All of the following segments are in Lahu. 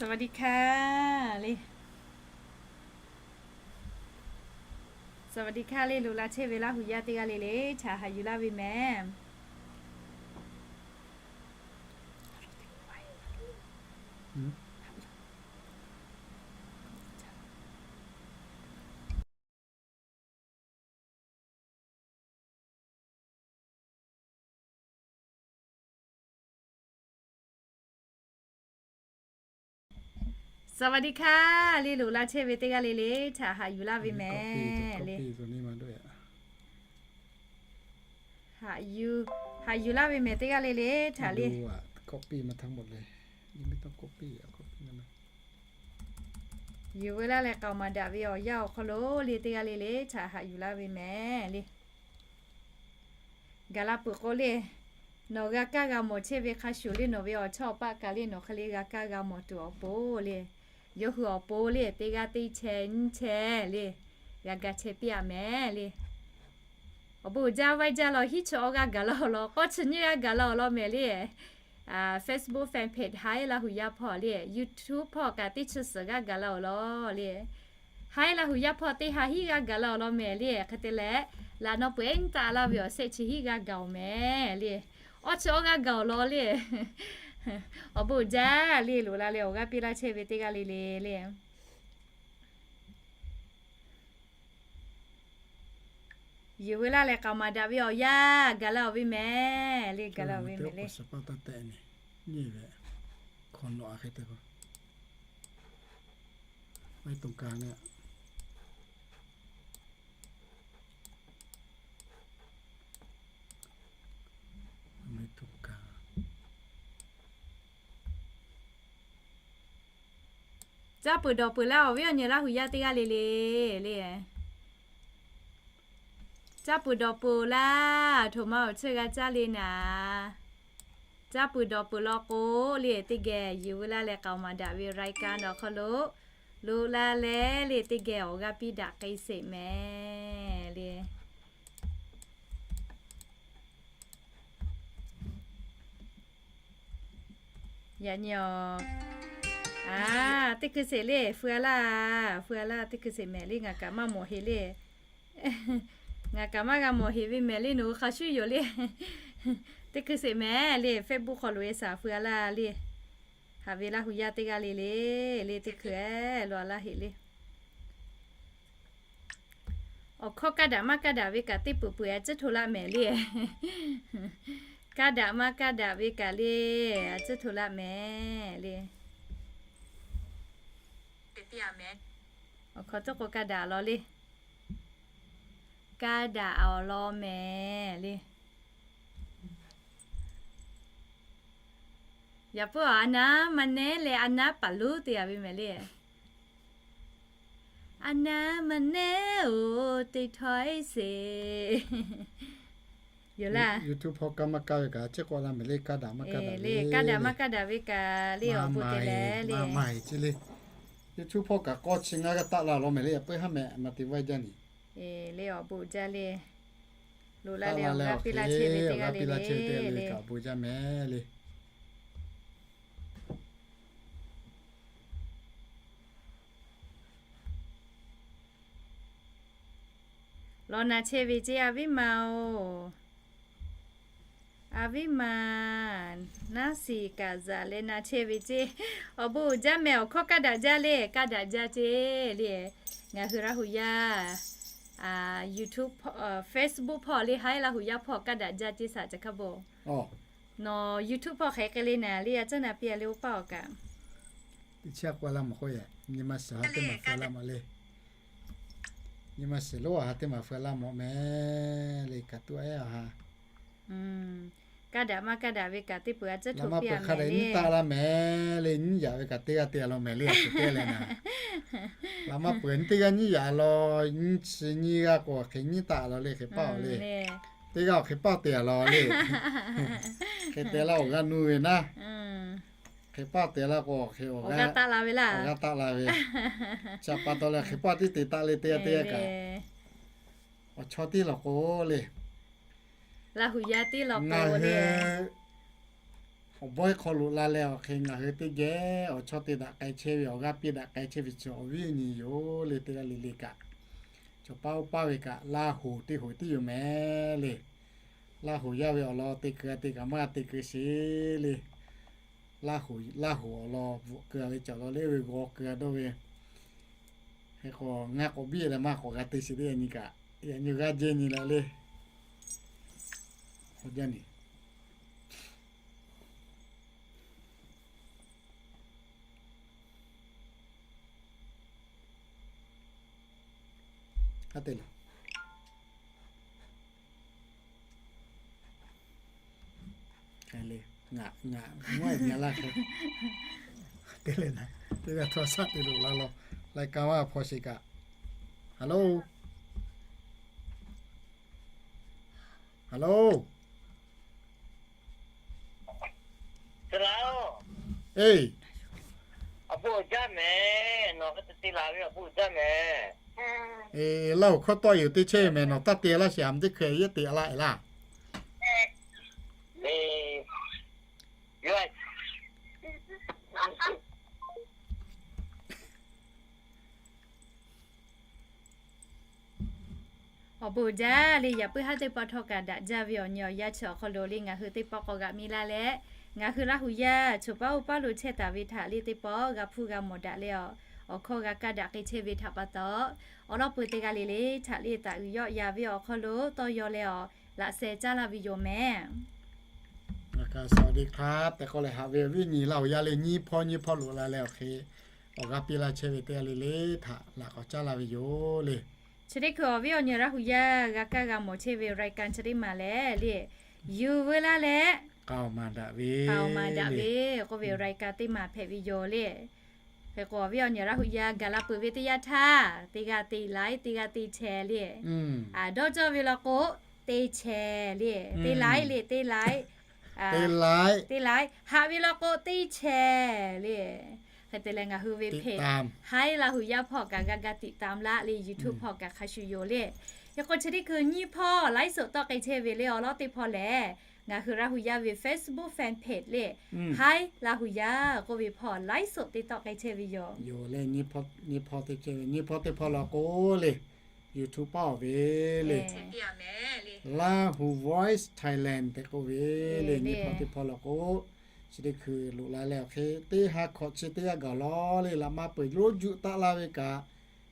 สวัสดีค่ะ le. สวัสดีค่ะ le. Loꞈ la chehˇ ve Laˇ hu yaˇ teˇ g'aˇ le le htaꞈ haꞈ yuˬ laˇ ve mehˍ. Saˍ vaˍ diˆ hkaˇ le. Loꞈ la chehˇ ve teˇ g'aˇ le le htaꈿ haꞈ yuˬ laˇ ve mehˍ le. Haꞈ yuˬ laˇ ve mehˍ teˇ g'aˇ le le htaꞈ le. Yuˬ veu laˇ leh k'aoˍ maˍ daꞈ ve awˬ yanˇ awˬ hk'aw lo le teˇ g'aˇ le le htaꞈ haꞈ yuˬ laˇ ve mehˍ le. Gaˬ la peuˬ k'o le, nawˬ g'a kaˇ g'a mawˬ chehˇ ve hk'a shuˍ le, nawˬ ve awˬ chawˇ awˬ paˆ kaꞈ le nawˬ hk'e le g'a kaˇ g'a mawˬ tuˬ awˬ pon le, yawˇ hui awˬ pon le teˇ g'aˇ teˇ chehˇ nyiˇ chehˇ le, g'a ga chehˇ piˇ a mehˍ le. Awˬ bon uiˍ jaˇ vaiˇ jaˇ law hiˉ chi awˇ g'aˇ gaˬ la awˬ lawn, k'awˇ chi nyiˇ g'aˇ gaˬ la awˬ lawn mehˍ le. Facebook fan page Haiˉ Laˇ hu yaˇ hpawˇ le, YouTube hpawˇ kaꞈ teˇ chi suhˍ g'aˇ gaˬ la awˬ lawn le. Haiˉ Laˇ hu yaˇ hpawˇ teˇ ha hiˉ g'aˇ gaˬ la awˬ lawn mehˍ le. Hk'e te leh, laꞈ naw peuˬ ehˉ nyi taˆ laˇ ve awˬ shehˆ chi hiˉ g'aˇ gaˬ awˬ mehˍ le. Awˇ chi awˇ g'aˇ gaˬ awˬ lawn le. Awˬ bon uiˍ jaˇ le. Loꞈ la leh awˬ g'aˇ piˇ laˇ chehˇ ve teˇ g'aˇ le le le. Yuˬ veu laˇ leh k'aoˍ maˍ daꞈ ve awˬ yanˇ gaˬ la awˬ ve mehˍ le. Gaˬ la awˬ ve mehˍ le. Caˇ peuˬ dawˬ peuˬ laˇ awˬ viˉ awˬ nyi Laˇ hu yaˇ teˇ g'aˇ le le le. Caˇ peuˬ dawˬ peuˬ laˇ, htoꞈ ma awˬ ceuˬ g'a caˇ le naˍ. Caˇ peuˬ dawˬ peuˬ law k'o le, teˇ geh yuˬ veu laˇ leh k'aoˍ maˍ daꞈ ve รายการ awˬ hk'aw lo loꞈ la leh le, teˇ geh awˬ g'aˇ piˇ daꞈ k'ai sheˍ mehˍ le. Yaꞈ nyi awˬ, a, teˇ hkui sheˍ le, feu a laˇ, feu a laˇ, teˇ hkui sheˍ mehˍ le. Ngaˬ kaꞈ maˇ mawˬ heˍ le. Ngaˬ kaꞈ maˇ g'a mawˬ heˍ ve mehˍ le, nawˬ hui hk'a shuˉ yoˬ le. Teˇ hkui sheˍ mehˍ le, Facebook hk'aw loꞈ e shaˍ feu a laˇ le. Haꞈ ve Laˇ hu yaˇ teˇ g'aˇ le le, le teˇ hkui lo a laˇ heˍ le. Awˬ hkawˇ kaˇ daꞈ maˇ kaˇ daꞈ ve kaꞈ teˇ peuˬ peuˬ a ciˉ hto laˇ mehˍ le. Kaˇ daꞈ maˇ kaˇ daꞈ ve kaꞈ le, a ciˉ hto laˇ mehˍ le. Awˬ hkawˇ teˇ k'o kaˇ daꞈ law le. Kaˇ daꞈ awˬ lawn mehˍ le. Yaꞈ puiˉ a naˉ maˇ nehˉ leh a naˉ paˍ lonˉ te a ve mehˍ le. A naˉ maˇ nehˉ oˬ, teˇ htawˇ sheˍ. Yoˬ laˇ. YouTube hpawˇ kaˇ maˇ kaˇ ve kaꞈ, a ciˉ k'awꞈ laˇ mehˍ le, kaˇ daꞈ maˇ kaˇ daꞈ ve, kaˇ daꞈ maˇ kaˇ daꞈ ve kaꞈ le, awˬ bon te leh le. YouTube hpawˇ kaꞈ k'awˇ chi ngaˇ g'aˇ taˆ la law mehˍ le, a peuˬ haˉ mehˍ maˇ te vaiˇ jaˇ nyi. Le awˬ bon jaˇ le. Loꞈ la leh awˬ g'aˇ piˇ laˇ chehˇ ve teˇ g'aˇ le le, awˬ bon jaˇ mehˍ le. Law na chehˇ ve ceˇ a viˉ ma oˬ. A viˉ ma, naˉ shiˍ kaꞈ zaꞈ leh na chehˇ ve ceˇ. Awˬ bon jaˇ mehˍ, awˬ hkawˇ kaˇ daꞈ jaˇ le, kaˇ daꞈ jaˇ ceˇ le. Ngaˬ hui Laˇ hu yaˇ YouTube, Facebook hpawˇ le, Haiˉ Laˇ hu yaˇ hpawˇ kaˇ daꞈ jaˇ ceˇ shaˍ ca hk'a bon. Nawˬ YouTube hpawˇ hk'e k'ai le naˍ le, a caˉ na piˇ a le oˇ paˆ awˬ kaꞈ. Teˇ chiˉ a k'oˆ laˇ mawˬ k'oˆ yehˬ, nyi ma shiˍ ha teˇ maˬ feu laˇ mawˬ le. Nyi ma shiˍ lonˉ a ha teˇ maˬ feu laˇ mawˬ mehˍ le, kaꞈ tuˉ ehˉ a ha. Kaˇ daꞈ maˇ kaˇ daꞈ ve kaꞈ teˇ peuˬ a ciˉ hto piˇ a mehˍ le. Nyiˇ taˆ laˇ mehˍ le, nyiˇ yaꞈ ve kaꞈ teˇ g'aˇ te a law mehˍ le, a shu te leh naˍ. Laꞈ maˇ peuˬ nyiˇ teˇ g'aˇ nyiˇ yaꞈ law, nyiˇ chi nyiˇ g'aˇ k'o hk'e nyiˇ taˆ law le, hk'e paˆ le. Teˇ g'aˇ awˬ hk'e paˆ te a law le. Hk'e te laˇ awˬ g'aˇ nuˇ ve naˉ. Hk'e paˆ te laˇ k'o hk'e awˬ g'aˇ taˆ la ve. Cha pa taw leh hk'e paˆ tiˉ te taˆ le, teˇ g'aˇ teˇ g'aˇ kaꞈ awˬ chaw tiˉ law k'o le. Laˇ hu yaˇ tiˉ law k'o le. Awˬ bawehˇ hk'aw loꞈ la leh awˬ hk'e ngaˬ hui teˇ geh awˬ chawˇ te daꞈ k'ai chehˇ ve, awˬ g'aˇ piˇ daꞈ k'ai chehˇ ve chi awˬ viˉ awˬ nyi yoˬ le. Teˇ g'aˇ le le kaꞈ, chaw paˉ oˇ paˉ ve kaꞈ Laˇ hoˍ teˇ hoˍ tiˉ yoˬ mehˍ le. Laˇ hoˍ yaˇ ve awˬ lawn te keu a te kaꞈ maˇ te keu sheˍ le. Laˇ hoˍ, Laˇ hoˍ awˬ lawn bvuhꞈ keu a ve cawˬ law le ve g'aw keu a dawˇ ve. Hk'e k'o, ngaˬ k'awꞈ biˇ leh maˇ k'awꞈ g'a te sheˍ teˇ g'aˇ nyi kaꞈ, yaꞈ nyi g'aˇ jehˇ nyi la le. K'awꞈ jaˇ ni. Aˉ te laˬ. Hk'e le, ngaˬ, ngaˬ mvuhˇ ehˍ nyi laˇ hk'e. Te leh na, teˇ g'aˇ htawˇ shaˆ te loꞈ la law, lai ka maˇ hpaw sheˍ kaꞈ. Hello. Hello. Eˬ, Laˇ hoˍ hkawˇ tawˆ yoˬ teˇ chehˇ mehˍ, nawˬ taˇ te laˇ sheˍ, a ma teˇ hkui yehˇ te laˇ eˬ laˇ. Awˬ bon uiˍ jaˇ le, yaꞈ puiˉ haˉ teˇ pawˆ htawˇ kaꞈ daꞈ jaˇ ve awˬ nyi awˬ yanˇ chi awˬ hk'aw lo le, ngaˬ hui teˇ pawˆ k'awꞈ g'aꞈ mi laˇ leh, ngaˬ hui Laˇ huˍ yaˇ choˬ paˉ oˇ paˉ lo chehˇ taˍ ve htaꞈ le teˇ pawˆ g'a hpuˇ g'a mawˬ daꞈ leh, awˬ hkawˇ g'a kaˇ daꞈ k'ai chehˇ ve htaꞈ pa taw, awˬ lawn peuˬ teˇ g'aˇ le le htaꞈ le taˍ uiˍ yawˆ ya ve awˬ hk'aw lo tawˇ yaw leh awˬ laꞈ sheh caˇ laˇ ve yoˬ mehˍ. Ngaˬ kaꞈ สวัสดีครับ tehꞈ k'oˆ leh haꞈ ve awˬ viˉ awˬ nyi Laˇ huˍ yaˇ le nyiˇ hpawˇ nyiˇ hpawˇ loꞈ la leh awˬ hk'e awˬ g'aˇ piˇ laˇ chehˇ ve teˇ g'aˇ le le htaꞈ laꞈ k'awꞈ caˇ laˇ ve yoˬ le. Chi teˇ hkui awˬ viˉ awˬ nyi Laˇ huˍ yaˇ g'a kaˇ g'a mawˬ chehˇ ve รายการ chi teˇ maˬ lehˬ le, yuˬ veu laˇ leh k'aoˍ maˍ daꞈ ve, k'aoˍ maˍ daꞈ ve k'oˆ ve รายการ teˇ maˬ hpehꞈ ve yoˬ le. Hk'e k'o awˬ viˉ awˬ nyi Laˇ huˍ yaˇ gaˬ la peuˬ ve teˇ yanˇ htaˇ, teˇ g'aˇ te laiˉ, teˇ g'aˇ te chehˇ le. Dawˇ cawˇ ve law k'o, teˇ chehˇ le, teˇ laiˉ le, teˇ laiˉ, teˇ laiˉ, haꞈ ve law k'o teˇ chehˇ le. Hk'e te leh ngaˬ hui ve เพจ haiˉ Laˇ huˍ yaˇ hpawˇ kaꞈ g'a ga ติดตาม laˇ le, YouTube hpawˇ kaꞈ hk'a shuˍ yoˬ le. Hk'e k'o chi teˇ hkui nyiˇ hpawˇ ไลฟ์สด tawˆ k'ai chehˇ ve le awˬ lawn teˇ hpawˇ lehˬ, ngaˬ hui Laˇ huˍ yaˇ ve Facebook fan page le, haiˉ Laˇ huˍ yaˇ k'oˆ ve hpawˇ ไลฟ์สด te tawˆ k'ai chehˇ ve yoˬ. Nyiˇ hpawˇ teˇ hpawˇ law k'o le, YouTube paˇ awˬ ve le, Laˇ huˍ Voice Thailand tehꞈ k'oˆ ve le, nyiˇ hpawˇ teˇ hpawˇ law k'o, chi teˇ hkui loꞈ la leh awˬ hk'e teˇ ha hkawꞈ chi teˇ g'aˇ gaˬ law le, laꞈ maˇ peuˬ loˉ juˆ taˆ laˇ ve kaꞈ,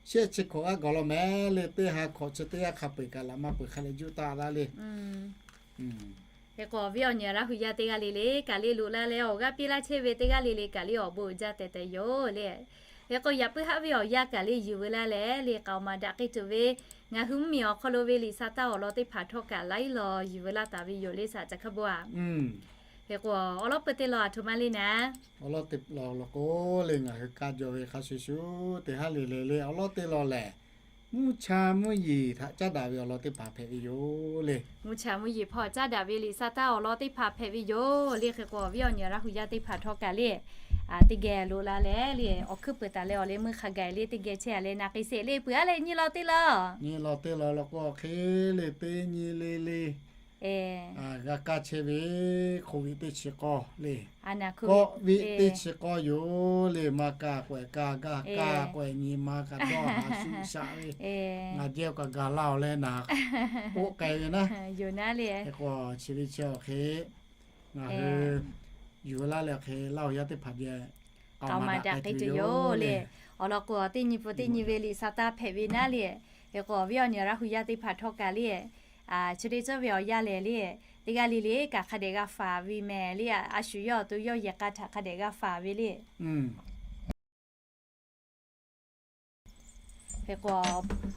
shehˆ chi hkawꞈ g'aˇ gaˬ law mehˍ le, teˇ ha hkawꞈ chi teˇ g'aˇ hk'a peu-eˬ kaꞈ laꞈ maˇ peuˬ hk'a leh juˆ taˆ laˇ le. Hk'e k'o awˬ viˉ awˬ nyi Laˇ huˍ yaˇ teˇ g'aˇ le le kaꞈ le loꞈ la leh awˬ g'aˇ piˇ laˇ chehˇ ve teˇ g'aˇ le le kaꞈ le awˬ bon uiˍ jaˇ tehꞈ tehꞈ yoˬ le. Hk'e k'o yaꞈ puiˉ haˉ ve awˬ yanˇ kaꞈ le yuˬ veu laˇ leh le k'aoˍ maˍ daꞈ k'ai tuˬ ve, ngaˬ hui mvuhˇmiˬ awˬ hk'aw lo ve liꞈ sa taˇ awˬ lawn teˇ hpaˍ htawˇ kaꞈ laiˉ law yuˬ veu laˇ taˍ ve yoˬ le, shaˍ ca hk'a bon a. Hk'e k'o awˬ lawn peuˬ teˇ law a htoꞈ ma le naˉ, awˬ lawn teˇ law law k'o le, ngaˬ hui kaˇ jaw ve hk'a shuˍ shuˍ te haˉ le le le awˬ lawn teˇ law lehˬ, mvuhˇ cha mvuhˇ yeˬ htaꞈ caˉ daꞈ ve awˬ lawn teˇ hpaˍ hpehꞈ ve yoˬ le. Mvuhˇ cha mvuhˇ yeˬ hpawˇ caˉ daꞈ ve liꞈ sa taˇ awˬ lawn teˇ hpaˍ hpehꞈ ve yoˬ le. Hk'e k'o awˬ viˉ awˬ nyi Laˇ huˍ yaˇ teˇ hpaˍ htawˇ kaꞈ le, teˇ geh loꞈ la leh le awˬ hkuiˉ peuˬ taˍ leh awˬ leh meuˇ hk'a gaˬ le teˇ geh chehˇ a leh na k'ai sheˍ le peuˬ a le nyiˇ law teˇ law. Nyiˇ law teˇ law law k'o hk'e le teˇ nyi le le g'a kaˇ chehˇ ve โควิด teˇ chi k'awˇ le, kawˆ ve teˇ chi k'awˇ yoˬ le, maˇ kaˇ k'awehꞈ kaˇ, gaˇ kaˇ k'awehꞈ nyi ma kaꞈ dawˇ haˍ shuˆ shaˆ ve, ngaˬ jehˇ kaꞈ gaˬ la-oˬ leh naˍ k'oˆ k'ai ve naˉ. Yoˬ naˉ le. Hk'e k'o chi ve chi awˬ hk'e ngaˬ hui yuˬ laˇ leh awˬ hk'e Laˇ huˍ yaˇ teˇ hpaˍ geh k'aoˍ maˍ daꞈ k'ai tuˬ yoˬ le. Awˬ lawn k'o teˇ nyi peuˬ teˇ nyi ve liꞈ sa taˇ hpehꞈ ve naˉ le. Hk'e k'o awˬ viˉ awˬ nyi Laˇ huˍ yaˇ teˇ hpaˍ htawˇ kaꞈ le, chi teˇ cawˇ ve awˬ yanˇ lehˬ le, teˇ g'aˇ le le kaꞈ hk'a dehꞈ g'a faˍ ve mehˍ le, a shu yawˇ awˬ to yawˇ yehˬ k'a htaꞈ hk'a dehꞈ g'a faˍ ve le. Hk'e k'o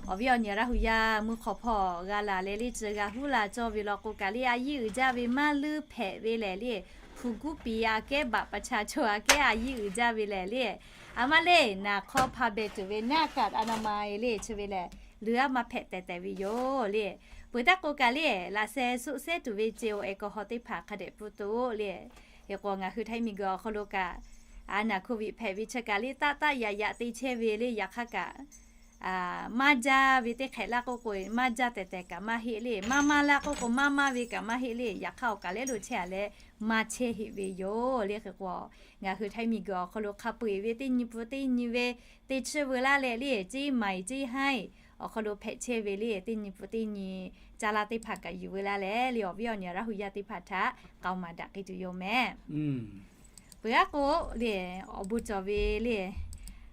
awˬ viˉ awˬ nyi Laˇ huˍ yaˇ mvuhˇ hk'aw hpawˇ g'a laˬ leh le, tcuh g'a huˉ la cawˇ ve law k'o kaꞈ le, a yiˉ uiˍ jaˇ ve maˇ leuˉ hpehꞈ ve lehˬ le, hpu guˉ piˍ aꞈ kehˉ baꞈ pa cha cho aꞈ kehˉ a yiˉ uiˍ jaˇ ve lehˬ le, a maˇ le naˍ hk'aw hpa beh tuˬ ve หน้ากากอนามัย le chi ve lehˬ, leuˉ aˉ maˇ hpehꞈ tehˬ tehˬ ve yoˬ le. Peuˬ taˇ k'o kaꞈ le, laꞈ sheh suˆ shehˉ tuˬ ve ce-o แอลกอฮอล์ teˇ hpaˍ hk'a dehꞈ pfuhˇ tuˬ le. Hk'e k'o ngaˬ hui Htaiˇ miˬguiˬ awˬ hk'aw lo kaꞈ, a naˍ โควิด hpehꞈ ve chi kaꞈ le taˆ taˆ yaꞈ yaꞈ te chehˇ ve le, yaꞈ hk'aˇ kaꞈ maˇ jaˇ ve teˇ hk'ehꞈ laˇ k'oˆ k'o, maˇ jaˇ tehˬ tehˬ kaꞈ maˇ heˆ le. Maˇ maˇ laˇ k'oˆ k'o, maˇ maˇ ve kaꞈ maˇ heˆ le. Yaꞈ hk'aˇ awˬ kaˍ lehˉ lo chehˇ a leh maˇ chehˇ heˆ ve yoˬ le. Hk'e k'o, ngaˬ hui Htaiˇ miˬguiˬ awˬ hk'aw lo hk'a peu eˬ ve teˇ nyi pun teˇ nyi ve teˇ chiˇ veu laˇ leh le, ceˇ maiˍ ceˇ haiˇ awˬ hk'aw lo hpehꞈ chehˇ ve le, teˇ nyi pun teˇ nyi caˇ laˇ teˇ hpaˍ kaꞈ yuˬ veu laˇ leh le, awˬ viˉ awˬ nyi Laˇ hu yaˇ teˇ hpaˍ htaꞈ k'aoˍ maˍ daꞈ k'ai tuˬ yoˬ mehˍ. Peuˬ aˉ k'o le, awˬ bon cawˬ ve le,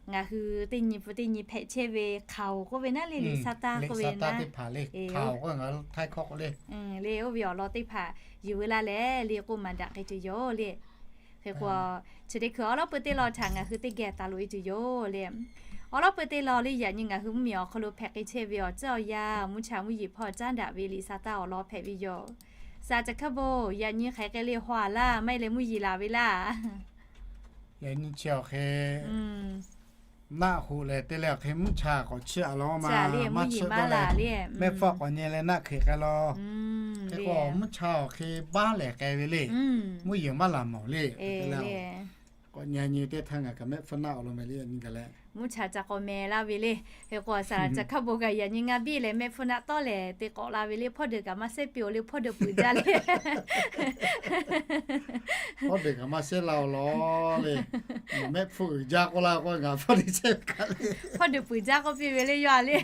ngaˬ hui teˇ nyi pun teˇ nyi hpehꞈ chehˇ ve hkaoˍ k'oˆ ve naˉ le, liꞈ sa taˇ k'oˆ ve naˉ, le oˇ ve awˬ lawn teˇ hpaˍ yuˬ veu laˇ leh le, k'oˆ maˍ daꞈ k'ai tuˬ yoˬ le. Hk'e k'o, chi teˇ hkui awˉ lawˉ peu teˇ lawn htaꞈ ngaˬ hui teˇ geh taˍ loꞈ e tuˬ yoˬ le. Awˉ lawˉ peu teˇ lawn le, yaꞈ nyi ngaˬ hui mvuhˇmiˬ awˬ hk'aw lo hpehꞈ k'ai chehˇ ve awˬ tcuhˉ awˬ yanˇ, mvuhˇ cha mvuhˇ yeˬ hpawˇ caˉ daꞈ ve liꞈ sa taˇ awˬ lawn hpehꞈ ve yoˬ. Saˍ caˬ hkaˇ bon, yaꞈ nyi hk'aˬ hk'e le haw a laˇ, maˇ heˆ leh mvuhˇ yeˬ laˬ ve laˇ. Yaꞈ nyi chi awˬ hk'e naˆ hoꞈ lehˬ te leh awˬ hk'e mvuhˇ cha k'awꞈ chiˇ a law ma, maˇ chiˇ dawˇ leh mehˆ hpfuhˇ k'awꞈ nyi leh naˆ hk'e k'ai law. Hk'e k'o mvuhˇ cha awˬ hk'e baˆ lehˬ k'ai ve le. Mvuhˇ yeˬ maˇ laˬ mawˬ le. K'awꞈ nyi nyi teˇ htaˇ ngaˬ kaꞈ mehˆ hpfuhˇ naˆ awˬ lawn meh le, yaꞈ nyi gaˬ leh mvuhˇ cha ca k'awꞈ meh laˇ ve le. Hk'e k'o, saˍ laꞈ caˬ hkaˇ bon kaꞈ yaꞈ nyi ngaˬ biˇ leh mehˆ hpfuhˇ naˆ tawˆ lehˬ te k'awꞈ la ve le. Hpawˇ deuˬ kaꞈ maˇ sehˉ piˇ-oˬ le, hpawˇ deuˬ peuˬ jaˇ le. Hpawˇ deuˬ kaꞈ maˇ sehˉ la awˬ lawn le. Mehˆ hpfuhˇ uiˍ jaˇ k'oˆ laˇ k'o, ngaˬ hpawˇ deuˬ sehˉ kaꞈ le, hpawˇ deuˬ peuˬ jaˇ k'oˆ piˇ ve le, yawˇ a le.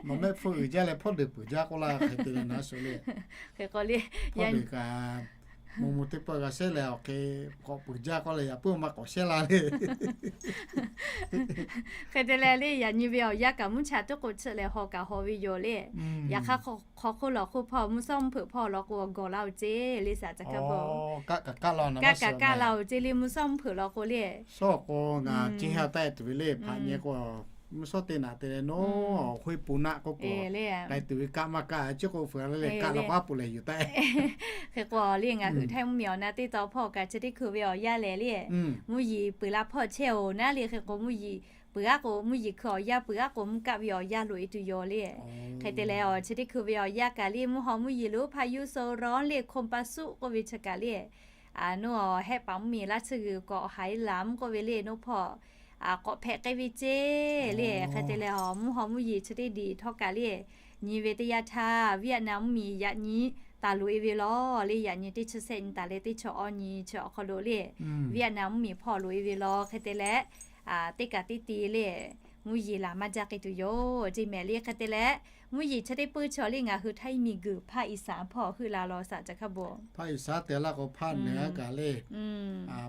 Mehˆ hpfuhˇ uiˍ jaˇ leh hpawˇ deuˬ peuˬ jaˇ k'oˆ laˇ hk'e te leh naˉ shu le. Hk'e k'o le, hpawˇ deuˬ kaꞈ mvuhˇ mvuhˇ teˇ pawˆ g'a sehˉ leh awˬ hk'e k'awꞈ peuˬ jaˇ k'oˆ leh, yaꞈ puiˉ maˇ k'awꞈ sehˉ la le. Hk'e te leh le, yaꞈ nyi ve awˬ yanˇ kaꞈ mvuhˇ cha tuˉ k'o chiˇ leh haw kaꞈ haw ve yoˬ le. Yaꞈ hk'aˇ hk'aw hk'oˆ lawˬ hk'oˆ hpawˇ mvuhˇ sawˉ mvuhˇ hpeuꞈ hpawˇ law k'o gawˬ laˇ-oˬ ceˇ le, saˍ caˬ hkaˇ bon. Kaˆ kaꞈ kaˆ laˇ-oˬ ceˇ le, mvuhˇ sawˉ mvuhˇ hpeuꞈ law k'o le. Sawˉ k'o ngaˬ ceˇ ha taˆ tuˬ ve le, hpaꞈ nyi k'o mvuhˇ sawˉ teˇ naꞈ te leh nawˉ, awˬ hoˇ e pon naˆ k'oˆ k'o, k'ai tuˬ ve kaˆ maˇ kaˆ, chi k'o fuiˍ la le, kaˆ la k'o aˉ poꞈ lehˬ yuˬ taˆ. Hk'e k'o le, ngaˬ hui Htaiˇ mvuhˇmiˬ awˬ na teˇ tawn hpawˇ kaꞈ chi teˇ hkui ve awˬ yanˇ lehˬ le, mvuhˇ yeˬ peuˬ la hpawˇ chehˇ-oˬ naˉ le. Hk'e k'o mvuhˇ yeˬ peuˬ aˉ k'o, mvuhˇ yeˬ hkui awˬ yanˇ peuˬ aˉ k'o mvuhˇ kaˆ ve awˬ yanˇ loꞈ e tuˬ yoˬ le. Hk'e te leh awˬ chi teˇ hkui ve awˬ yanˇ kaꞈ le, mvuhˇ haw mvuhˇ yeˬ lonˉ hpaˇ yuˇ so rawˉ le, hkonˇ paˇ suˆ k'oˆ ve chi kaꞈ le, nawˬ hehˆ paˍ mvuhˇmiˬ laˇ tsuhˇ g'uiˬ k'awꞈ haiˉ laˬ mvuhˇ k'oˆ ve le, nawˬ hpawˇ k'awꞈ hpehꞈ k'ai ve ceˇ le. Hk'e te leh awˬ mvuhˇ haw mvuhˇ yeˬ chi teˇ diˬ htawˇ kaꞈ le, nyi ve teˇ yanˇ htaˇ Vietnam mvuhˇmiˬ yaꞈ nyi taˍ loꞈ e ve law le. Yaꞈ nyi teˇ chi sehˆ nyi taˍ leh teˇ chi awˇ nyi chi awˬ hk'aw lo le, Vietnam mvuhˇmiˬ hpawˇ loꞈ e ve law. Hk'e te leh teˇ kaꞈ teˇ te le, mvuhˇ yeˬ laˬ maˇ jaˇ k'ai tuˬ yoˬ ceˇ mehˍ le. Hk'e te leh mvuhˇ yeˬ chi teˇ puiˉ chi awˬ le ngaˬ hui Htaiˇ miˬguiˬ hpaˇ Iˍsaˍ hpawˇ heuˆ la law, saˍ caˬ hkaˇ bon. Hpaˇ Iˍsaˍ te laˇ k'o hpaˇ nehˬ aˉ kaꞈ le,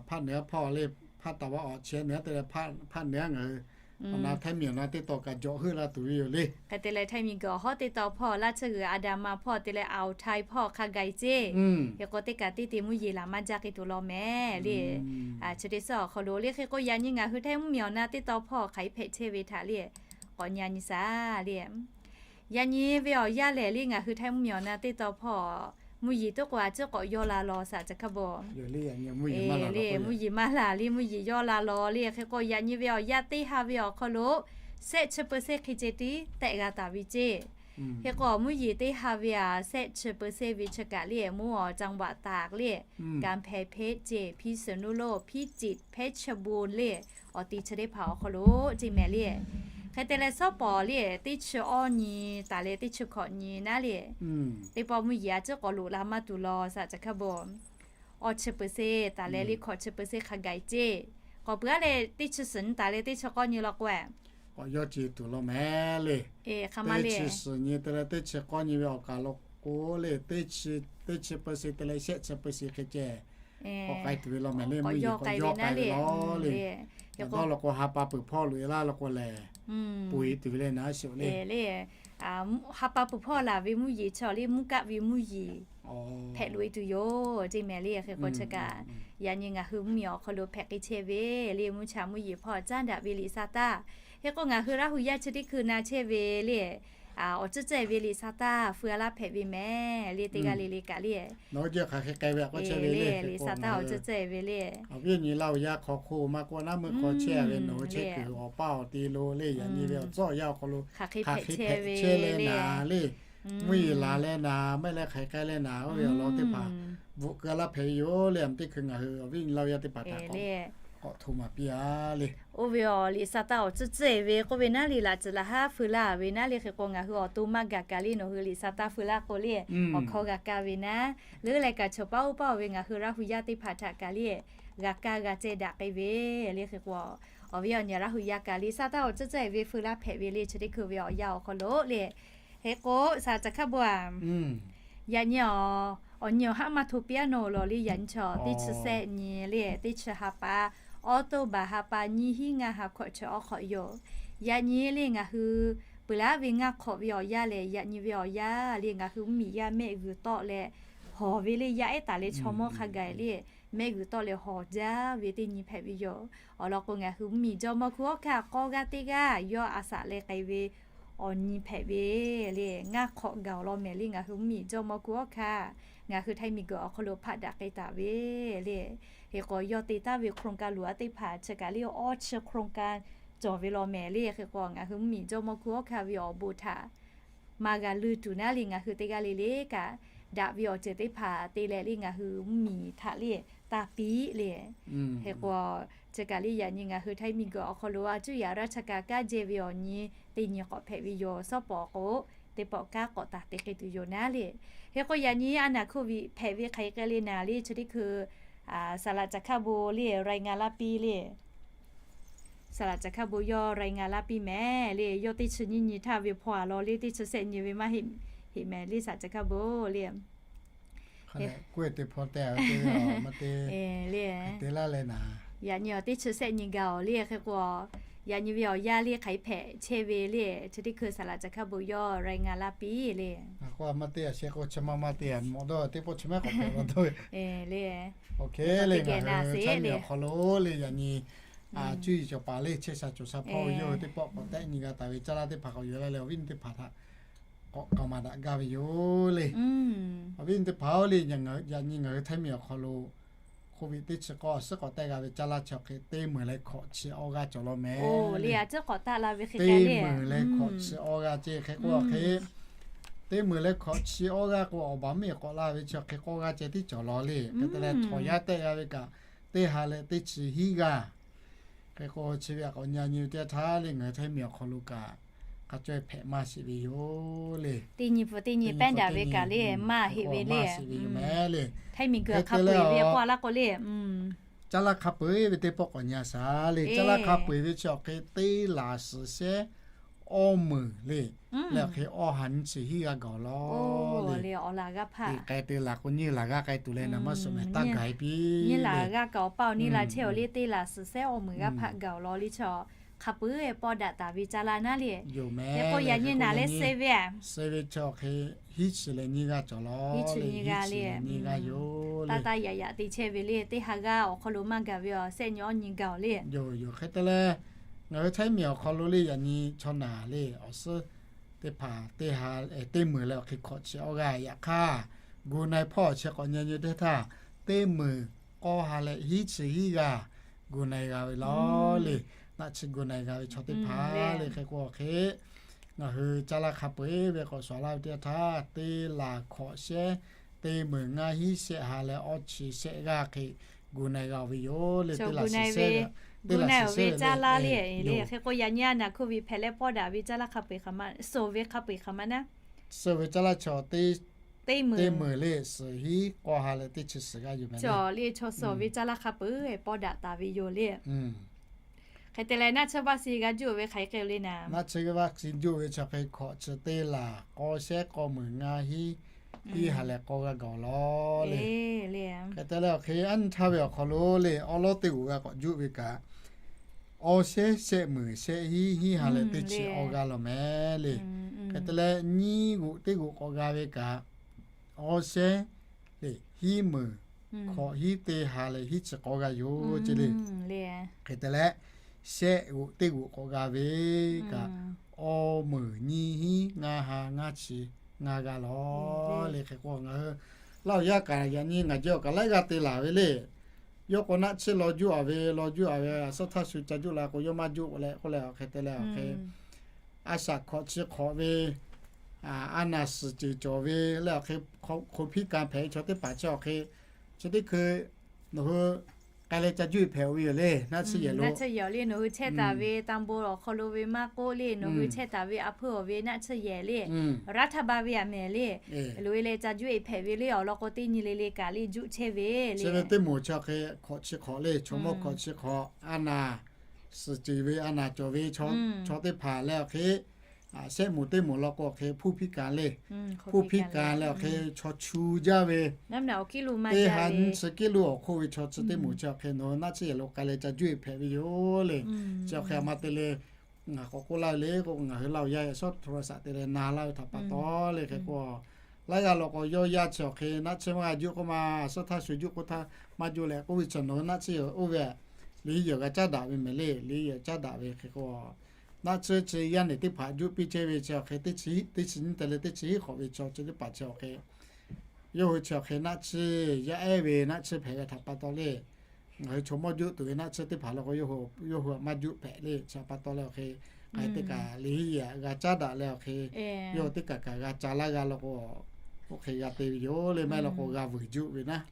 hpaˇ nehˬ aˉ hpawˇ le, hpaˇ taˍ vaˇ awˬ chi nehˬ aˉ te leh hpaˇ nehˬ aˉ ngaˬ hui awˬ na Htaiˇ miˬ awˬ na teˇ tawn kaꞈ jawꞈ heuˆ la tuˬ ve yoˬ le. Hk'e te leh Htaiˇ miˬguiˬ awˬ hawˉ teˇ tawn hpawˇ laˇ tsuhˇ g'uiˬ Aˍdanˍ ma hpawˇ te leh Aoˍ Htaiˇ hpawˇ hk'a gaˬ e ceˇ. Hk'e k'o teˇ kaꞈ teˇ te mvuhˇ yeˬ laˬ maˇ jaˇ k'ai tuˬ law mehˍ le. Chi teˇ suhˉ awˬ hk'aw lo le, hk'e k'o yaꞈ nyi ngaˬ hui Htaiˇ mvuhˇmiˬ awˬ na teˇ tawn hpawˇ hk'aˬ hk'e hpehꞈ chehˇ ve htaꞈ le k'awꞈ nyi a nyi saˍ le. Yaꞈ nyi ve awˬ yanˇ lehˬ le, ngaˬ hui Htaiˇ mvuhˇmiˬ awˬ na teˇ tawn hpawˇ mvuhˇ yeˬ tuˉ k'o a ciˉ k'awꞈ yawˇ la law, saˍ caˬ hkaˇ bon. Mvuhˇ yeˬ maˇ laˬ le, mvuhˇ yeˬ yawˇ la law le. Hk'e k'o yaꞈ nyi ve awˬ yanˇ teˇ ha ve awˬ hk'aw lo shehˆ chi peu shehˆ hk'e ceh tiˉ tehꞈ g'a taˍ ve ceˇ. Hk'e k'o mvuhˇ yeˬ teˇ ha ve a shehˆ chi peu shehˆ ve chi kaꞈ le, mvuhˇ awˬ จังหวัดตาก le, กำแพงเพชร ceˇ, พิษณุโลก พิจิตร เพชรบูรณ์ le, awˬ ti chi teˇ hpaˍ awˬ hk'aw lo ceˇ mehˍ le. Hk'e te leh sawˉ pawˍ le, teˇ chi awˇ nyi taˍ leh teˇ chi hkawꞈ nyi naˉ le, teˇ pawˆ mvuhˇ yeˬ a ciˉ k'awꞈ loꞈ la maˇ tuˬ law, saˍ caˬ hkaˇ bon. Awˇ chi peu shehˆ taˍ leh le hkawꞈ chi peu shehˆ hk'a gaˬ e ceˇ. K'awꞈ peuˬ aˉ leh teˇ chi suhˍ nyi taˍ leh teˇ chi k'awˇ nyi law k'o, k'awꞈ yawˇ ce tuˬ law mehˍ le. Teˇ chi suhˍ nyi te leh teˇ chi k'awˇ nyi ve awˬ kaˬ lo k'o le, teˇ chi peu shehˆ te leh shehˆ chi peu shehˆ hk'e ceh k'awꞈ k'ai tuˬ ve law mehˍ le. Mvuhˇ yeˬ k'awꞈ yawˇ k'ai ve law le. Dawˇ law k'o ha pa peuˬ hpawˇ loꞈ e laˇ law k'o lehˬ, peuˬ e tuˬ ve le naˉ sheˍ le. Ha pa peuˬ hpawˇ laˬ ve mvuhˇ yeˬ chi awˬ le mvuhˇ kaˆ ve mvuhˇ yeˬ hpehꞈ loꞈ e tuˬ yoˬ ceˇ mehˍ le. Hk'e k'o chi kaꞈ yaꞈ nyi ngaˬ hui mvuhˇmiˬ awˬ hk'aw lo hpehꞈ k'ai chehˇ ve le, mvuhˇ cha mvuhˇ yeˬ hpawˇ caˉ daꞈ ve liꞈ sa taˇ. Hk'e k'o ngaˬ hui Laˇ hu yaˇ chi teˇ hkui na chehˇ ve le, awˬ ceuˬ ceuˬ ve liꞈ sa taˇ feu a laˇ hpehꞈ ve mehˍ le. Teˇ g'aˇ le le kaꞈ le, nawˬ hui jehˇ hk'aˬ hk'e k'ai ve a k'o chehˇ ve le, liꞈ sa taˇ awˬ ceuˬ ceuˬ ve le. Awˬ viˉ awˬ nyi Laˇ hu yaˇ hk'aw hk'oˆ maˇ k'oˆ naˉ meuˇ hk'aw chehˇ ve nawˬ hui chehˇ kuiˬ awˬ paˇ awˬ te lo le, yaꞈ nyi ve awˬ tcuhˉ awˬ yanˇ awˬ hk'aw lo hk'aˬ hk'e hpehꞈ chehˇ le naˍ le, mvuhˇ yeˬ laˬ leh naˍ, maˇ heˆ leh hk'aˬ hk'e k'ai leh naˍ, oˇ ve awˬ lawn teˇ hpaˍ bvuhꞈ keu a laˇ hpehꞈ ve yoˬ le. Teˇ hkui ngaˬ hui awˬ viˉ awˬ nyi Laˇ hu yaˇ teˇ hpaˍ htaꞈ k'awꞈ k'awꞈ hto maˍ piˇ a le. Oˇ ve awˬ liꞈ sa taˇ awˬ tcuhˇ tcuhˇ e ve k'oˆ ve naˉ le, laꞈ tcuhˍ laꞈ haˉ feu laˇ ve naˉ le, hk'e k'o ngaˬ hui awˬ to maˇ gaˬ kaꞈ le, nawˬ hui liꞈ sa taˇ feu laˇ k'o le, awˬ hkawˇ g'a kaˇ ve naˉ. Leuˉ leh kaꞈ chawˬ paˉ oˇ paˉ oˬ ve ngaˬ hui Laˇ hu yaˇ teˇ hpaˍ htaꞈ kaꞈ le, g'a kaˇ g'a ceh daꞈ k'ai ve le, hk'e k'o awˬ viˉ awˬ nyi Laˇ hu yaˇ kaꞈ le, sa taˇ awˬ tcuhˇ tcuhˇ e ve feu laˇ hpehꞈ ve le, chi teˇ hkui ve awˬ yanˇ awˬ hk'aw lo le. Hk'e k'o saˍ laꞈ caˬ hkaˇ bon a, yaꞈ nyi awˬ, awˬ nyi awˬ haˉ maˇ hto piˇ a nawˬ lawˬ le, yaꞈ nyi chaw teˇ chi sehˆ nyi le, teˇ chi ha pa, October ha pa nyiˇ hinˉ ngaˇ ha hkawꞈ chi awˬ hk'awꞈ yoˬ. Yaꞈ nyi le ngaˬ hui peuˬ laˉ ve ngaˇ hk'awꞈ ve awˬ yanˇ lehˬ, yaꞈ nyi ve awˬ yanˇ le ngaˬ hui mvuhˇmiˬ yaˇ mehˆ g'uiˬ tawˆ leh hawˬ ve le, yaˇ ehˉ taˍ leh chaw mawˇ hk'a gaˬ le, mehˆ g'uiˬ tawˆ leh hawˬ jaˇ ve teˇ nyi hpehꞈ ve yoˬ. Awˬ lawn k'o ngaˬ hui mvuhˇmiˬ jawˇmawˇ hkuiˉ awˉ hkanˇ k'awˇ g'aˇ teˇ g'aˇ yawˇ a shaꞈ leh k'ai ve awˬ nyi hpehꞈ ve le, ngaˇ hk'awꞈ gaˬ awˬ lawn mehˍ le, ngaˬ hui mvuhˇmiˬ jawˇmawˇ hkuiˉ awˉ hkanˇ ngaˬ hui Htaiˇ miˬguiˬ awˬ hk'aw lo hpaˆ daꞈ k'ai taˍ ve le. Hk'e k'o yawˇ te taˍ ve โครงการ loˬ a teˇ hpaˍ chi kaꞈ le awˇ chi โครงการ cawˬ ve law mehˍ le. Hk'e k'o ngaˬ hui mvuhˇmiˬ jawˇmawˇ hkuiˉ awˉ hkanˇ ve awˬ bon htaꞈ maˇ g'a leuˇ tuˬ naˉ le, ngaˬ hui teˇ g'aˇ le le kaꞈ daꞈ ve awˬ ceuˬ teˇ hpaˍ te leh le ngaˬ hui mvuhˇmiˬ htaꞈ le taˇ piˇ le. Hk'e k'o chi kaꞈ le yaꞈ nyi ngaˬ hui Htaiˇ miˬguiˬ awˬ hk'aw lo a cuˇ yaꞈ raˇ cha kaꞈ kaˇ jehˇ ve awˬ nyi teˇ nyi k'awꞈ hpehꞈ ve yoˬ. Shawˉ pawˍ k'o teˇ pawˆ kanˉ k'awꞈ taˍ te k'ai tuˬ yoˬ naˉ le. Hk'e k'o yaꞈ nyi a naˍ โควิด hpehꞈ ve hk'aˬ hk'e k'ai le naˍ le, chi teˇ hkui saˍ laꞈ caˬ hkaˇ bon le รายงาน laˇ piˇ le. Saˍ laꞈ caˬ hkaˇ bon yawˇ รายงาน laˇ piˇ mehˍ le, yawˇ teˇ chi nyiˇ nyi htaˇ ve hpaw a law le, teˇ chi sehˆ nyi ve maˇ heˆ mehˍ le, saˍ laꞈ caˬ hkaˇ bon le. K'oˆ te hpaw te a ve te ve maˇ te, te laˇ leh naˍ. Yaꞈ nyi awˬ teˇ chi sehˆ nyi gaˬ awˬ le, hk'e k'o yaꞈ nyi ve awˬ yanˇ le hk'aˬ hk'e hpehꞈ chehˇ ve le, chi teˇ hkui saˍ laꞈ caˬ hkaˇ bon yawˇ รายงาน laˇ piˇ le. K'o maˇ te a sheh k'o chi maˇ maˇ te a mawꞈ dawˇ teˇ pawˆ chi mehˉ k'awꞈ hpehꞈ la dawˇ ve le. Oˇ hk'e le ngaˬ hui Htaiˇ miˬ awˬ hk'aw lo le yaꞈ nyi cuˇ yiˍ cawˬ paˍ le chehˇ sha cawˬ sha hpawˇ ve yawˇ hui teˇ pawˆ k'awꞈ tehˆ nyi g'a taˍ ve caˇ laˇ teˇ hpaˍ k'awꞈ yuˬ laˇ leh awˬ viˉ awˬ nyi teˇ hpaˍ htaꞈ k'awꞈ k'aoˍ maˍ daꞈ gaˇ ve yoˬ le. Awˬ viˉ awˬ nyi teˇ hpaˍ-oˬ le, yaꞈ nyi ngaˬ hui Htaiˇ miˬ awˬ hk'aw lo โควิด teˇ chi k'awˇ a suhˉ k'awꞈ tehˆ g'a ve caˇ laˇ chi awˬ hk'e teˇ meunˍ leh hkawꞈ chi awˇ g'aˇ cawˬ law mehˍ le. Teˇ meunˍ leh hkawꞈ chi awˇ g'aˇ ceh hk'e k'oˆ a hk'e, teˇ meunˍ leh hkawꞈ chi awˇ g'aˇ k'o awˬ baˬ miˇ k'awꞈ la ve chi awˬ hk'e k'awˇ g'aˇ ceh tiˉ cawˬ law le. Hk'e te leh htawnˍ yaˇ tehˆ g'a ve kaꞈ teˇ ha leh teˇ chi hiˉ g'aˇ. Hk'e k'o chi ve a k'awꞈ nyi nyi teˇ htaˇ le ngaˬ hui Htaiˇ miˬ awˬ hk'aw lo kaꞈ k'a caweh hpehꞈ maˇ sheˍ ve yoˬ le. Teˇ nyi pfuhˍ teˇ nyi pehˉ daꞈ ve kaꞈ le maˇ heˆ ve le. Htaiˇ miˬguiˬ hk'a peu-eˬ ve k'oˆ a laˇ k'o le, caˇ laˇ hk'a peu-eˬ ve teˇ pawˆ k'awꞈ nyi a shaˍ le. Caˇ laˇ hk'a peu-eˬ ve chi awˬ hk'e teˇ laˬ suhˍ shehˉ awˇ meunˍ le. Leh awˬ hk'e awˇ ha nyiˇ chi hiˉ g'aˇ gaˬ law le. K'ai te laˬ k'o nyiˇ laˬ g'aˇ k'ai tuˬ leh naˍ maˇ suhˍ mehˍ taˇ gaˬ e piˇ le. Nyiˇ laˬ g'aˇ kaꞈ awˬ paˇ awˬ nyiˇ laˬ chehˇ awˬ le, teˇ laˬ suhˍ shehˉ awˇ meunˍ g'aˇ hpaꞈ gaˬ awˬ law le. Chi hk'a peu-eˬ pawˇ daꞈ taˍ ve caˇ laˇ naˉ le. Hk'e k'o yaꞈ nyi naˍ leh suh ve a, suh ve chi awˬ hk'e hiˉ chi leh nyiˇ g'aˇ cawˬ law. Hiˉ chi nyiˇ g'aˇ le, nyiˇ g'aˇ yoˬ. Taˇ taˇ yaꞈ yaꞈ te chehˇ ve le, teˇ ha g'aˇ awˬ hk'aw lo maˇ gaˬ ve awˬ shehˆ nyi awˇ nyi gaˬ awˬ le. Yoˬ yoˬ. Hk'e te leh ngaˬ hui Htaiˇ miˬ awˬ hk'aw lo le yaꞈ nyi chaw naˍ le awˬ suhˉ teˇ hpaˍ teˇ ha, teˇ meunˍ leh awˬ hk'e hkawꞈ chi awˇ g'aˇ yaꞈ hk'aˇ, gu na-e hpawˇ chi k'awꞈ nyi nyi teˇ htaˇ, teˇ meunˍ k'awˇ ha leh hiˉ chi hiˉ g'aˇ gu na-e g'a ve law le. Naˆ chi gu na-e g'a ve chaw teˇ hpaˍ le hk'e k'o awˬ hk'e ngaˬ hui caˇ laˇ hk'a peu-eˬ ve k'awꞈ sawˍ laˇ ve teˇ htaˇ, teˇ laˬ hkawꞈ shehˉ teˇ meunˍ ngaˇ hiˉ shehˆ ha leh awˇ chi shehˆ g'aˇ hk'e gu na-e g'a ve yoˬ le. Teˇ laˬ suhˍ shehˉ, teˇ laˬ suhˍ shehˉ ve caˇ laˇ le. Hk'e k'o yaꞈ nyi a naˍ โควิด hpehꞈ leh pawˇ daꞈ ve caˇ laˇ hk'a peu-eˬ hk'aˬ ma, suhˍ ve hk'a peu-eˬ hk'aˬ ma naˉ, suhˍ ve caˇ laˇ chi teˇ meunˍ le suhˍ hiˉ k'awˇ ha leh teˇ chi suhˍ g'aˇ yoˬ mehˍ le. Chaw le chaw suhˍ ve caˇ laˇ hk'a peu-eˬ pawˇ daꞈ taˍ ve yoˬ le. Hk'e te leh naˆ chi vaˆ si g'a juˇ ve hk'aˬ hk'e le naˍ, naˆ chi vaˆ si juˇ ve chi hk'e hkawꞈ chi teˇ laˬ k'awˇ shehˉ k'awˇ meunˍ ngaˇ hiˉ hiˉ ha leh k'awˇ g'aˇ gaˬ law le. Hk'e te leh awˬ hk'e aˉ nyi htaˇ ve awˬ hk'aw lo le awˉ lawˉ teˇ g'uꞈ g'a k'awꞈ juˇ ve kaꞈ, awˇ shehˉ shehˆ meunˍ shehˆ hiˉ hiˉ ha leh teˇ chi awˇ g'aˇ law mehˍ le. Hk'e te leh nyiˇ g'uꞈ teˇ g'uꞈ k'awꞈ g'a ve kaꞈ, awˇ shehˉ le hiˉ meunˍ hkawꞈ hiˉ teˇ ha leh hiˉ chi k'awˇ g'aˇ yoˬ ce le. Hk'e te leh shehˆ g'uꞈ teˇ g'uꞈ k'awꞈ g'a ve kaꞈ, awˇ meunˍ nyiˇ hiˉ ngaˇ ha ngaˇ chi ngaˇ g'aˇ law le. Hk'e k'o ngaˬ hui Laˇ huˍ yaˇ kaꞈ yaꞈ nyi ngaˬ jawˇ kaꞈ laiˉ g'aˇ te laˬ ve le. Yawˇ k'o naˆ chi law juˇ a ve, law juˇ a ve a suhˉ htaˇ shu ca juˇ la k'o yawˇ maˇ juˇ leh k'oˆ leh awˬ hk'e te leh awˬ hk'e a shaꞈ hkawꞈ chi hk'awꞈ ve, a naˬ suhˍ ceuˬ cawˬ ve leh awˬ hk'e hk'oꞈ hpiˇ ka hpehꞈ ve chaw teˇ hpaˍ chi awˬ hk'e chi teˇ hkui nawˬ hui k'ai leh ca juˇ e hpehꞈ ve yoˬ le. Naˆ tsuhˇ yehˬ lo le nawˬ hui chehˇ taˍ ve ตำบล awˬ hk'aw lo ve maˇ k'oˆ le, nawˬ hui chehˇ taˍ ve a hpuˇ awˬ ve naˆ tsuhˇ yehˬ le, รัฐบาล ve a mehˍ le, loꞈ e leh ca juˇ e hpehꞈ ve le awˬ lawn k'o, teˇ nyi le le kaꞈ le juˆ chehˇ ve le. Chi ve teˇ moˍ chi hk'e hk'awꞈ chi hk'awꞈ le, chaw mawˇ hk'awꞈ chi hk'awꞈ, a naˍ suhˍ ceuˬ ve a naˍ cawˬ ve chaw teˇ hpaˍ leh awˬ hk'e, shehˆ moˍ teˇ moˍ law k'o awˬ hk'e ผู้พิการ le, ผู้พิการ leh awˬ hk'e chaw chu jaˇ ve, teˇ ha nyiˇ chi kiˇ lo awˬ hk'oˆ ve chaw chi teˇ moˍ chi awˬ hk'e nawˬ hui naˆ tsuhˇ yehˬ lo k'ai leh ca juˇ e hpehꞈ ve yoˬ le. Chi awˬ hk'e a ma te le, ngaˬ k'awꞈ k'oˆ laˇ ve le k'o, ngaˬ hui Laˇ huˍ yaˇ e shawˉ โทรศัพท์ te leh na laˇ ve htaꞈ pa taw le hk'e k'o, laiˉ g'aˇ law k'o yawˇ yaˇ chi awˬ hk'e naˆ tsuhˇ maˇ g'a juˆ k'oˆ ma, a suhˉ htaˇ shu juˆ k'oˆ htaˇ maˇ juˆ leh k'oˆ ve chi nawˬ hui naˆ tsuhˇ yehˬ oˇ ve, liꞈ henˇ yehˬ g'a caˉ daꞈ ve mehˍ le. Liꞈ henˇ yehˬ caˉ daꞈ ve hk'e k'o, naˆ tsuhˇ chi yaˇ neˬ teˇ hpaˍ juˆ piˇ chehˇ ve chi awˬ hk'e, teˇ chi nyiˇ te leh teˇ chi hiˉ hk'awꞈ ve chaw chi teˇ hpaˍ chi awˬ hk'e, yawˇ hui chi awˬ hk'e naˆ tsuhˇ yaˇ ehˉ ve naˆ tsuhˇ hpehꞈ ve htaꞈ pa taw le, ngaˬ hui chaw mawˇ juˆ tuˬ ve naˆ tsuhˇ teˇ hpaˍ law k'o, yawˇ hui maˇ juˆ hpehꞈ le. Chi pa taw leh awˬ hk'e, ngaˬ hui teˇ kaꞈ liꞈ henˇ yehˬ g'a caˉ daꞈ leh awˬ hk'e, yawˇ hui teˇ kaꞈ kaꞈ g'a ca laˇ g'a law k'o, oˇ hk'e g'a te ve yoˬ le. Maˇ heˆ law k'o g'a vuiˬ juˆ ve naˉ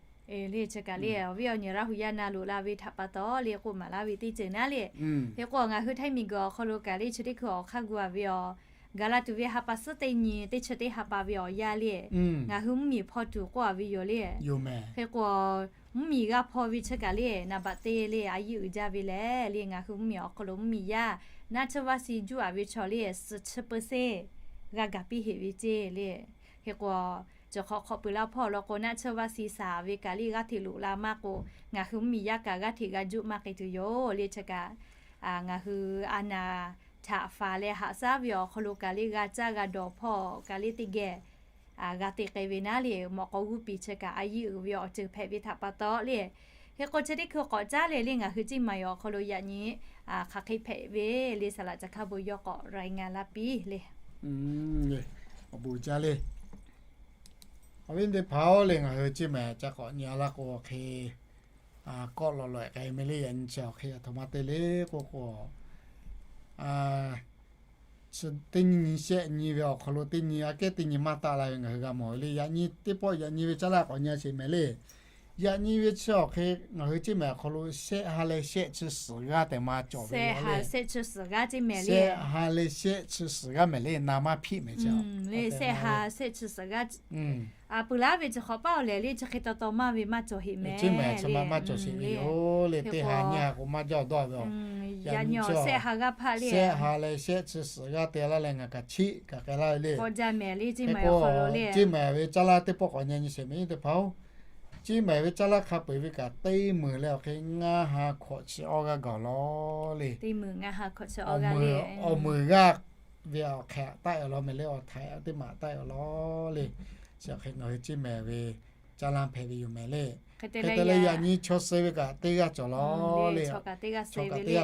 le. Chi kaꞈ le awˬ viˉ awˬ nyi Laˇ huˍ yaˇ na loꞈ la ve htaꞈ pa taw le k'oˆ maˍ laˇ ve teˇ ceuˬ naˉ le. Hk'e k'o ngaˬ hui Htaiˇ miˬguiˬ awˬ hk'aw lo kaꞈ le chi teˇ hkui awˬ hk'aˇ gu a ve awˬ, gaˬ la tuˬ ve ha pa suhˉ teˇ nyi teˇ chi teˇ ha pa ve awˬ yanˇ le, ngaˬ hui mvuhˇmiˬ hpaw tuˬ k'oˆ a ve yoˬ le. Hk'e k'o mvuhˇmiˬ g'a hpaw ve chi kaꞈ le naˍ baꞈ te le a yiˇ uiˍ jaˇ ve lehˬ le, ngaˬ hui mvuhˇmiˬ awˬ hk'aw lo mvuhˇmiˬ yaˇ naˆ tsuhˇ vaˇ si juˆ a ve chaw le suhˍ chi เปอร์เซ็นต์ g'a gaˬ piˇ heˆ ve ceˇ le. Hk'e k'o cawˬ hk'awꞈ hk'awꞈ peuˬ la hpawˇ law k'o, naˆ tsuhˇ vaˇ si saˍ ve kaꞈ le g'aˇ hteꞈ loꞈ la maˇ k'o, ngaˬ hui mvuhˇmiˬ yaˇ kaꞈ g'aˇ hteꞈ g'a juˆ maˇ k'ai tuˬ yoˬ le. Chi kaꞈ ngaˬ hui a naˍ htaꞈ faˍ leh haꞈ shaˉ ve awˬ hk'aw lo kaꞈ le g'a caˇ g'a dawˬ hpawˇ kaꞈ le teˇ geh g'a te k'ai ve naˉ le, mawꞈ k'aw g'uˇ piˍ chi kaꞈ a yiˇ uiˍ ve awˬ ceuˬ hpehꞈ ve htaꞈ pa taw le. Hk'e k'o chi teˇ hkui k'awꞈ caˉ leh le ngaˬ hui Ceˇ maiˍ awˬ hk'aw lo yaꞈ nyi hk'aˬ hk'e hpehꞈ ve le, saˍ laꞈ ca hkaˇ bon yawˇ k'awꞈ รายงาน laˇ piˇ le. Awˬ bon jaˇ le. Awˬ viˉ teˇ hpaˍ-oˬ le, ngaˬ hui Ceˇ maiˍ ca k'awꞈ nyi a laˇ k'o hk'e, kawˆ lawꞈ lawꞈ k'ai meh le. Yaꞈ nyi chi awˬ hk'e a htoꞈ ma te le k'oˆ k'o, teˇ nyi nyi shehˆ nyi ve awˬ hk'aw lo teˇ nyi aꞈ kehˉ teˇ nyi maˇ taˆ la ve ngaˬ hui g'a mawˬ ve le. Yaꞈ nyi teˇ pawˆ yaꞈ nyi ve caˇ laˇ k'awꞈ nyi sheˍ mehˍ le. Yaꞈ nyi ve chi awˬ hk'e ngaˬ hui Ceˇ maiˍ awˬ hk'aw lo shehˆ ha leh shehˆ chi suhˍ g'aˇ tehꞈ ma cawˬ ve le. Shehˆ ha leh shehˆ chi suhˍ g'aˇ mehˍ le, na maˇ hpiˆ mehˍ chi. Peuˬ laˇ ve chi hk'awꞈ paˆ awˬ lehˬ le chi hk'e taw taw maˇ ve maˇ cawˬ heˆ mehˍ. Ceˇ maiˍ chi ma maˇ cawˬ sheˍ ve yoˬ le. Teˇ ha nyiˇ ha k'o maˇ jaˇ dawˇ ve. Yaꞈ nyi shehˆ ha g'aˇ hpaˆ le, shehˆ ha leh shehˆ chi suhˍ g'aˇ te laˇ leh ngaˬ kaꞈ chiˆ kaꞈ k'ai laˇ ve le. K'awꞈ jaˇ mehˍ le Ceˇ maiˍ awˬ hk'aw lo le. Ceˇ maiˍ ve caˇ laˇ teˇ pawˆ k'awꞈ nyi nyi sheˍ mehˍ teˇ hpaˍ-oˬ. Ceˇ maiˍ ve caˇ laˇ hk'a peu-eˬ ve kaꞈ teˇ meunˍ leh awˬ hk'e ngaˇ ha hkawꞈ chi awˇ g'aˇ gaˬ law le. Awˬ meunˍ g'aˇ ve awˬ hk'e taˆ e awˬ lawn mehˍ le, awˬ htaiˍ teˇ maˬ taˆ e awˬ lawn le. Chi awˬ hk'e ngaˬ hui Ceˇ maiˍ ve caˇ laˇ hpehꞈ ve yoˬ mehˍ le. Hk'e te leh yaꞈ nyi chaw suh ve kaꞈ teˇ g'aˇ cawˬ law le. Chaw kaꞈ teˇ g'aˇ suh ve le.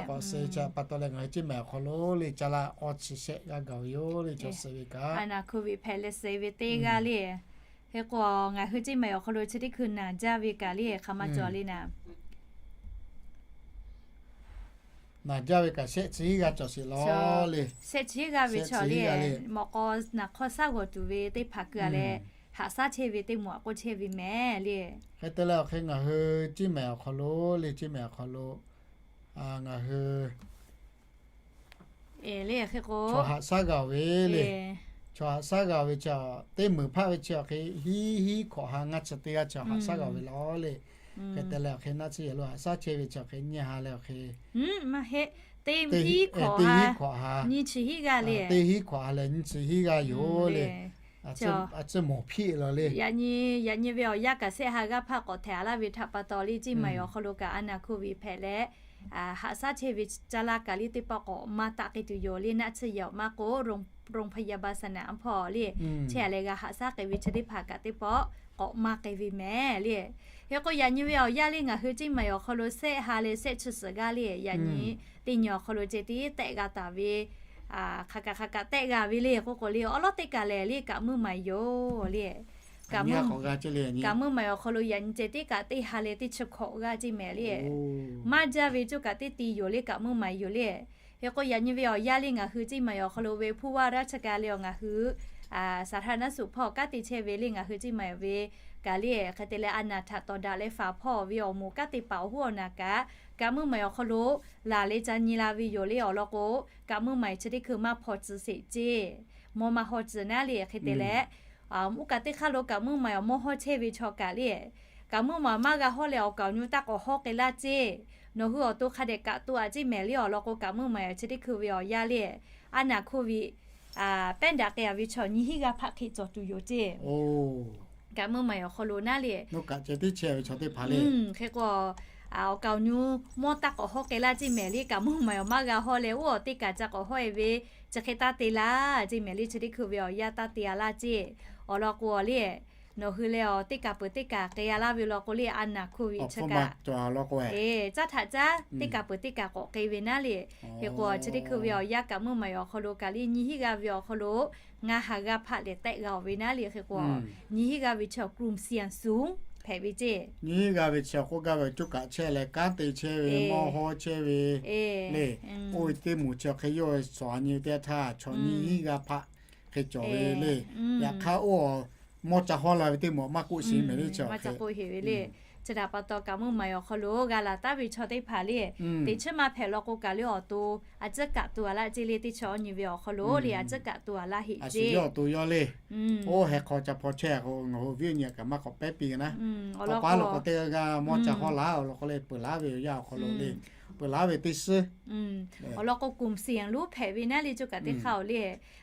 Chi pa taw leh ngaˬ hui Ceˇ maiˍ awˬ hk'aw lo le caˇ laˇ awˇ chi shehˆ g'aˇ gaˬ ve yoˬ le. Chaw suh ve kaꞈ a naˍ โควิด hpehꞈ leh suh ve teˇ g'aˇ le. Hk'e k'o ngaˬ hui Ceˇ maiˍ awˬ hk'aw lo chi teˇ hkui naˬ jaˇ ve kaꞈ le hk'aˬ ma cawˬ le naˍ. Naˬ jaˇ ve kaꞈ shehˆ chi hiˉ g'aˇ cawˬ sheˍ law le. Shehˆ chi hiˉ g'aˇ ve chaw le, mawꞈ k'aw naˬ hk'awˇ shaˉ g'awˬ tuˬ ve teˇ hpaˍ keu a leh haꞈ shaˉ chehˇ ve teˇ moˍ aꞈ k'oˆ chehˇ ve mehˍ le. Hk'e te leh awˬ hk'e ngaˬ hui Ceˇ maiˍ awˬ hk'aw lo le, Ceˇ maiˍ awˬ hk'aw lo ngaˬ hui le hk'e k'o chaw haꞈ shaˉ g'a ve le. Chaw haꞈ shaˉ g'a ve chi teˇ meunˍ hpaˆ ve chi awˬ hk'e hiˉ hiˉ hkawꞈ ha ngaˇ chi teˇ g'aˇ chaw haꞈ shaˉ g'a ve law le. Hk'e te leh awˬ hk'e naˆ tsuhˇ yehˬ lo haꞈ shaˉ chehˇ ve chi awˬ hk'e nyiˇ ha leh awˬ hk'e maˇ heˆ, teˇ hiˉ hkawꞈ ha, nyiˇ chi hiˉ g'aˇ le. Teˇ hiˉ hkawꞈ ha leh nyiˇ chi hiˉ g'aˇ yoˬ le. A tcuhˇ moˍ hpiˆ law le. Yaꞈ nyi ve awˬ yanˇ kaꞈ shehˆ ha g'aˇ hpaˆ k'awꞈ htehꞈ a laˇ ve htaꞈ pa taw le Ceˇ maiˍ awˬ hk'aw lo kaꞈ a naˍ โควิด hpehꞈ leh haꞈ shaˉ chehˇ ve caˇ laˇ kaꞈ le teˇ pawˆ k'awꞈ maˇ taˆ k'ai tuˬ yoˬ le. Naˆ tsuhˇ yehˬ awˬ maˇ k'o โรงพยาบาลสนาม hpawˇ le chehˇ a leh g'a haꞈ shaˉ k'ai ve chi teˇ hpaˍ kaꞈ teˇ pawˆ k'awꞈ maˇ k'ai ve mehˍ le. Hk'e k'o yaꞈ nyi ve awˬ yanˇ le ngaˬ hui Ceˇ maiˍ awˬ hk'aw lo shehˆ ha leh shehˆ chi suhˍ g'aˇ le yaꞈ nyi teˇ nyi awˬ hk'aw lo ceh tiˉ tehˆ g'a taˍ ve hk'aˬ kaꞈ hk'aˬ kaꞈ tehˆ g'a ve le k'oˆ k'o le awˉ lawˉ teˇ kaꞈ lehˬ le kaꞈ meuˇ maˍ yoˬ le. Kaꞈ meuˇ maˍ awˬ hk'aw lo yaꞈ nyi ceh tiˉ kaꞈ teˇ ha leh teˇ chi hkawꞈ g'aˇ Ceˇ mehˍ le. Maˇ jaˇ ve cawˬ kaꞈ teˇ ti yoˬ le kaꞈ meuˇ maˍ yoˬ le. Hk'e k'o yaꞈ nyi ve awˬ yanˇ le ngaˬ hui Ceˇ maiˍ awˬ hk'aw lo ve ผู้ว่าราชการ le awˬ ngaˬ hui สาธารณสุข hpawˇ kanˉ te chehˇ ve le ngaˬ hui Ceˇ maiˍ ve kaꞈ le, hk'e te leh a naˍ htaꞈ tawˍ daꞈ leh faˍ hpawˇ ve awˬ moˍ kanˉ te paˍ awˬ hoˉ awˬ naˍ kaꞈ, kaꞈ meuˇ maˍ awˬ hk'aw lo laˬ leh ca nyi la ve yoˬ le. Awˬ lawn k'o, kaꞈ meuˇ maˍ chi teˇ hkui maˇ hpaw tcuh sheˍ ceˇ. Mawˇ maˇ hawˇ tcuh naˉ le. Hk'e te leh, oˇ kaꞈ teˇ hk'aˇ lo kaꞈ meuˇ maˍ awˬ mawˇ hawˇ chehˇ ve chaw kaꞈ le, kaꞈ meuˇ maˍ maˇ g'a hawˇ leh awˬ kaˍ awˬ nyu taˇ k'awꞈ hawˇ k'ai laˇ ceˇ. Nawˬ hui awˬ to hk'a dehꞈ kaꞈ to a ceˇ mehˍ le. Awˬ lawn k'o, kaꞈ meuˇ maˍ awˬ chi teˇ hkui ve awˬ yanˇ le, a naˍ hk'oˆ ve pehˉ daꞈ k'ai a ve chaw nyi hiˉ g'aˇ hpaˆ hk'e cawˬ tuˬ yoˬ ceˇ. Kaꞈ meuˇ maˍ awˬ hk'aw lo naˉ le, hk'e k'o, awˬ kaˍ awˬ nyu mawˇ taˇ k'awꞈ hawˇ k'ai laˇ ceˇ mehˍ le. Kaꞈ meuˇ maˍ awˬ maˇ g'a hawˇ leh oˇ awˬ teˇ kaꞈ ca k'awꞈ hawˇ e ve, chi hk'e taˇ te laˇ ceˇ mehˍ le. Chi teˇ hkui ve awˬ yanˇ taˇ te a laˇ ceˇ. Awˬ lawn k'o le, nawˬ hui leh awˬ teˇ kaꞈ peuˬ teˇ kaꞈ k'ai a laˇ ve law k'o le, a naˍ hk'oˆ ve chi kaꞈ, caˇ htaꞈ caˇ teˇ kaꞈ peuˬ teˇ kaꞈ k'awꞈ k'ai ve naˉ le. Hk'e k'o, chi teˇ hkui ve awˬ yanˇ kaꞈ meuˇ maˍ awˬ hk'aw lo kaꞈ le, nyi hiˉ g'aˇ ve awˬ hk'aw lo ngaˇ ha g'aˇ hpaˆ lehˬ tehˆ g'a oˬ ve naˉ le. Hk'e k'o, nyi hiˉ g'aˇ ve chaw k'lum sianˍ suˍ hpehꞈ ve ceˇ. Nyi hiˉ g'aˇ ve chaw k'oˆ gaˇ ve coˇ kaꞈ chehˇ leh kanˉ te chehˇ ve, mawˇ hawˇ chehˇ ve le. Oˇ ve teˇ moˍ chi hk'e yawˇ suhˍ a nyi ve teˇ htaˇ, chaw nyi hiˉ g'aˇ hpaˆ hk'e cawˬ ve le. Yaꞈ hk'aˇ oˇ mawˇ ca hawˇ la ve teˇ moˍ maˇ k'oˆ sheˍ mehˍ le. Chi hk'e, chi htaꞈ pa taw kaꞈ meuˇ maˍ awˬ hk'aw lo g'a laˬ taˍ ve chaw teˇ hpaˍ le, teꞈ chiˉ maˇ hpehꞈ law k'o kaꞈ le awˬ to a ciˉ kaꞈ to a laˇ ceˇ le. Teˇ chi awˬ nyi ve awˬ hk'aw lo le a ciˉ kaꞈ to a laˇ heꞈ ceˇ. Awˬ to yawˇ le, oˇ heh hk'aw ca hpaw chehˇ k'o, ngaˬ hui viˉ nyi kaꞈ maˇ k'awꞈ pehˉ piˇ naˉ. Awˬ lawn k'o, teˇ g'aˇ g'aˇ mawˇ ca hawˇ la, awˬ lawn k'o le, peuˬ laˉ ve awˬ yanˇ awˬ hk'aw lo le, peuˬ laˉ ve teˇ suhˉ. Awˬ lawn k'o, k'lum sianˍ lonˉ hpehꞈ ve naˉ le, coˇ kaꞈ teˇ hk'aˇ oˬ le.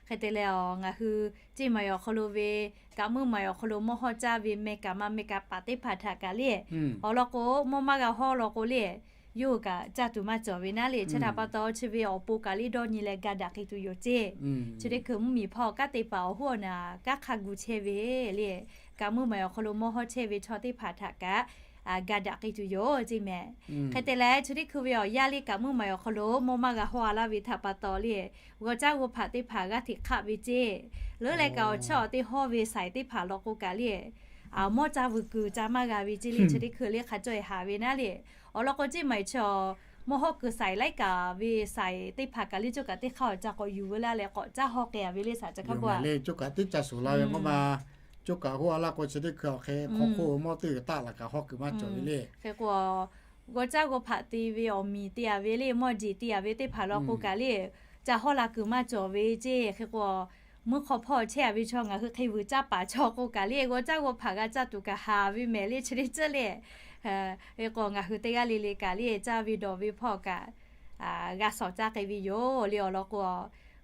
Hk'e te leh, ngaˬ hui ceˇ maˍ awˬ hk'aw lo ve, kaꞈ meuˇ maˍ awˬ hk'aw lo mawˇ hawˇ caˇ ve meh kaꞈ ma meh kaꞈ paˍ teˇ hpaˍ htaꞈ kaꞈ le, awˬ lawn k'o, mawˇ maˇ g'a hawˇ law k'o le, yawˇ hui kaꞈ caˇ tuˬ maˇ cawˬ ve naˉ le. Chi htaꞈ pa taw chi ve awˬ pon kaꞈ le dawˇ nyi leh ga daꞈ k'ai tuˬ yoˬ ceˇ. Chi teˇ hkui mvuhˇmiˬ hpawˇ kanˉ te paˍ awˬ hoˉ awˬ naˍ kanˉ hk'a gu chehˇ ve le, kaꞈ meuˇ maˍ awˬ hk'aw lo mawˇ hawˇ chehˇ ve chaw teˇ hpaˍ htaꞈ kaꞈ ga daꞈ k'ai tuˬ yoˬ ceˇ mehˍ. Hk'e te leh, chi teˇ hkui ve awˬ yanˇ le kaꞈ meuˇ maˍ awˬ hk'aw lo mawˇ maˇ g'a hawˇ a laˇ ve htaꞈ pa taw le, g'aw caˇ g'aw hpaꞈ teˇ hpaˍ g'aˇ hteꞈ hk'aˆ ve ceˇ. Leuˉ leh kaꞈ awˬ chawˇ awˬ teˇ hawˇ ve saiˍ teˇ hpaˍ law k'o kaꞈ le, mawˇ caˇ vuiˬ kuiˬ ca maˇ g'a ve ceˇ le. Chi teˇ hkui le hk'a cawˇ e haꞈ ve naˉ le. Awˬ lawn k'o, ceˇ maˍ chaw mawˇ hawˇ kuiˬ saiˍ laiˉ kaꞈ ve saiˍ teˇ hpaˍ kaꞈ le, coˇ kaꞈ teˇ hk'aˇ awˬ ca k'awꞈ yuˬ veu laˇ leh k'awꞈ caˇ hawˇ k'ai a ve le, saˍ ca hk'a bawˬ le. Coˇ kaꞈ teˇ ca suhˍ la ve k'oˆ ma, coˇ kaꞈ hoˆ a laˇ k'o, chi teˇ hkui awˬ hk'e hk'aw hk'oˆ mawˇ teˇ g'aˇ taˆ laꞈ kaꞈ hawˇ kuiˬ maˇ cawˬ ve le. Hk'e k'o, g'aw caˇ g'aw hpaꞈ te ve awˬ miˬ te a ve le, mawˇ jeˬ te a ve teˇ hpaˍ law k'o kaꞈ le, ca hawˇ la kuiˬ maˇ cawˬ ve ceˇ. Hk'e k'o, meuˇ hk'aw hpawˇ chehˇ a ve chaw ngaˬ hui hk'e vuiˬ caˇ paˍ chaw k'o kaꞈ le, g'aw caˇ g'aw hpaꞈ g'a caˇ tuˬ kaꞈ haˍ ve mehˍ le. Chi teˇ ceuˬ le, hk'e k'o, ngaˬ hui teˇ g'aˇ le le kaꞈ le, caˇ ve dawˬ ve hpawˇ kaꞈ g'a shawˍ caˇ k'ai ve yoˬ le. Awˬ lawn k'o,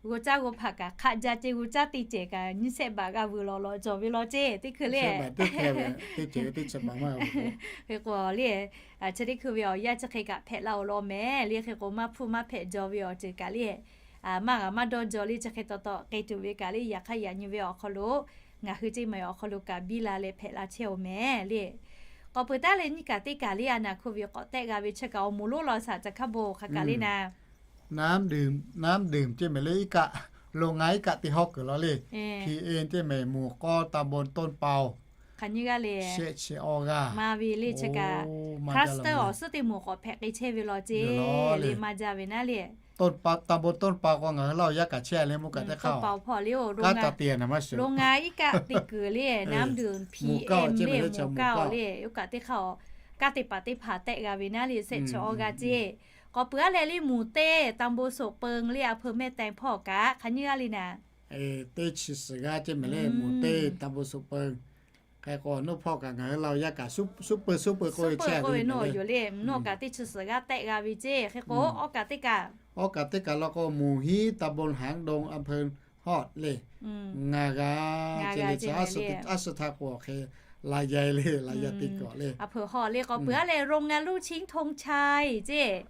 g'aw caˇ g'aw hpaꞈ kaꞈ hk'aˆ jaˇ ceˇ, g'aw caˇ teˇ cehˬ kaꞈ nyiˇ shehˆ baꞈ g'a vuiˬ lawˬ lawˬ cawˬ ve law ceˇ. Teˇ hkui le, hk'e k'o le, chi teˇ hkui ve awˬ yanˇ chi hk'e kaꞈ hpehꞈ la awˬ lawn mehˍ le. Hk'e k'o, maˇ hpuˇ maˇ hpehꞈ jaw ve awˬ ceuˬ kaꞈ le, maˇ g'a maˇ dawˇ jaw le. Chi hk'e taw taw k'ai tuˬ ve kaꞈ le, yaꞈ hk'aˇ yaꞈ nyi ve awˬ hk'aw lo ngaˬ hui ceˇ maˍ awˬ hk'aw lo kaꞈ biˇ la leh hpehꞈ la chehˇ oˬ mehˍ le. K'awꞈ peuˬ taˉ leh nyiˇ kaꞈ teˇ kaꞈ le, a naˍ hk'oˆ ve k'awꞈ tehˆ g'a ve chi kaꞈ awˬ moˍ lonˉ law saˍ ca hk'a bawˬ hk'a kaꞈ le naˍ. Namdem ceˇ mehˍ le, iˉ kaˆ, lo nga iˉ kaˆ te hawˇ kuiˬ law le. Hpi en ceˇ mehˍ, moˍ k'awˇ ตำบลต้นเปา shehˆ chi awˇ g'aˇ ma ve le. Chi kaꞈ cluster awˬ suhˉ teˇ moˍ k'awꞈ hpehꞈ k'ai chehˇ ve law ceˇ le, maˇ jaˇ ve naˉ le. ตำบลต้นเปา k'o ngaˬ hui Laˇ huˍ yaˇ kaꞈ chehˇ le, mvuhˇ kaꞈ teˇ hk'aˇ awˬ hpawˇ le, lo nga iˉ kaˆ te kuiˬ le, Namdem hpi en le, moˍ kaˆ le, oˇ kaꞈ teˇ hk'aˇ kanˉ te paˍ teˇ hpaˍ tehˆ g'a ve naˉ le, shehˆ chi awˇ g'aˇ ceˇ. K'awꞈ peuˬ aˉ leh le, moˍ teˇ ตำบลโสกเปิง le, a hpeu mehˆ teh hpawˇ kaꞈ hk'a nyiˇ g'aˇ le naˍ. Teˇ chi suhˍ g'aˇ ceˇ mehˍ le, moˍ teˇ ตำบลโสกเปิง. Hk'e k'o, nawˬ hpawˇ kaꞈ ngaˬ hui Laˇ huˍ yaˇ kaꞈ suˉ peuˬ suˉ peuˬ k'oˆ ve chehˇ ve naˍ le. Nawˬ kaꞈ teˇ chi suhˍ g'aˇ tehˆ g'a ve ceˇ. Hk'e k'o, awˇ kaꞈ teˇ kaꞈ, awˇ kaꞈ teˇ kaꞈ law k'o, moˍ hiˉ ตำบลหางดง อำเภอฮอด le, ngaˬ g'a ceˇ le. Aˉ suh htaˇ k'o hk'e, Laˇ yaˇ le, Laˇ yaˇ teˇ kaꞈ le, a hpeuꞈ hawˇ le. K'awꞈ peuˬ aˉ leh โรงงานลูกชิ้นธงชัย ceˇ.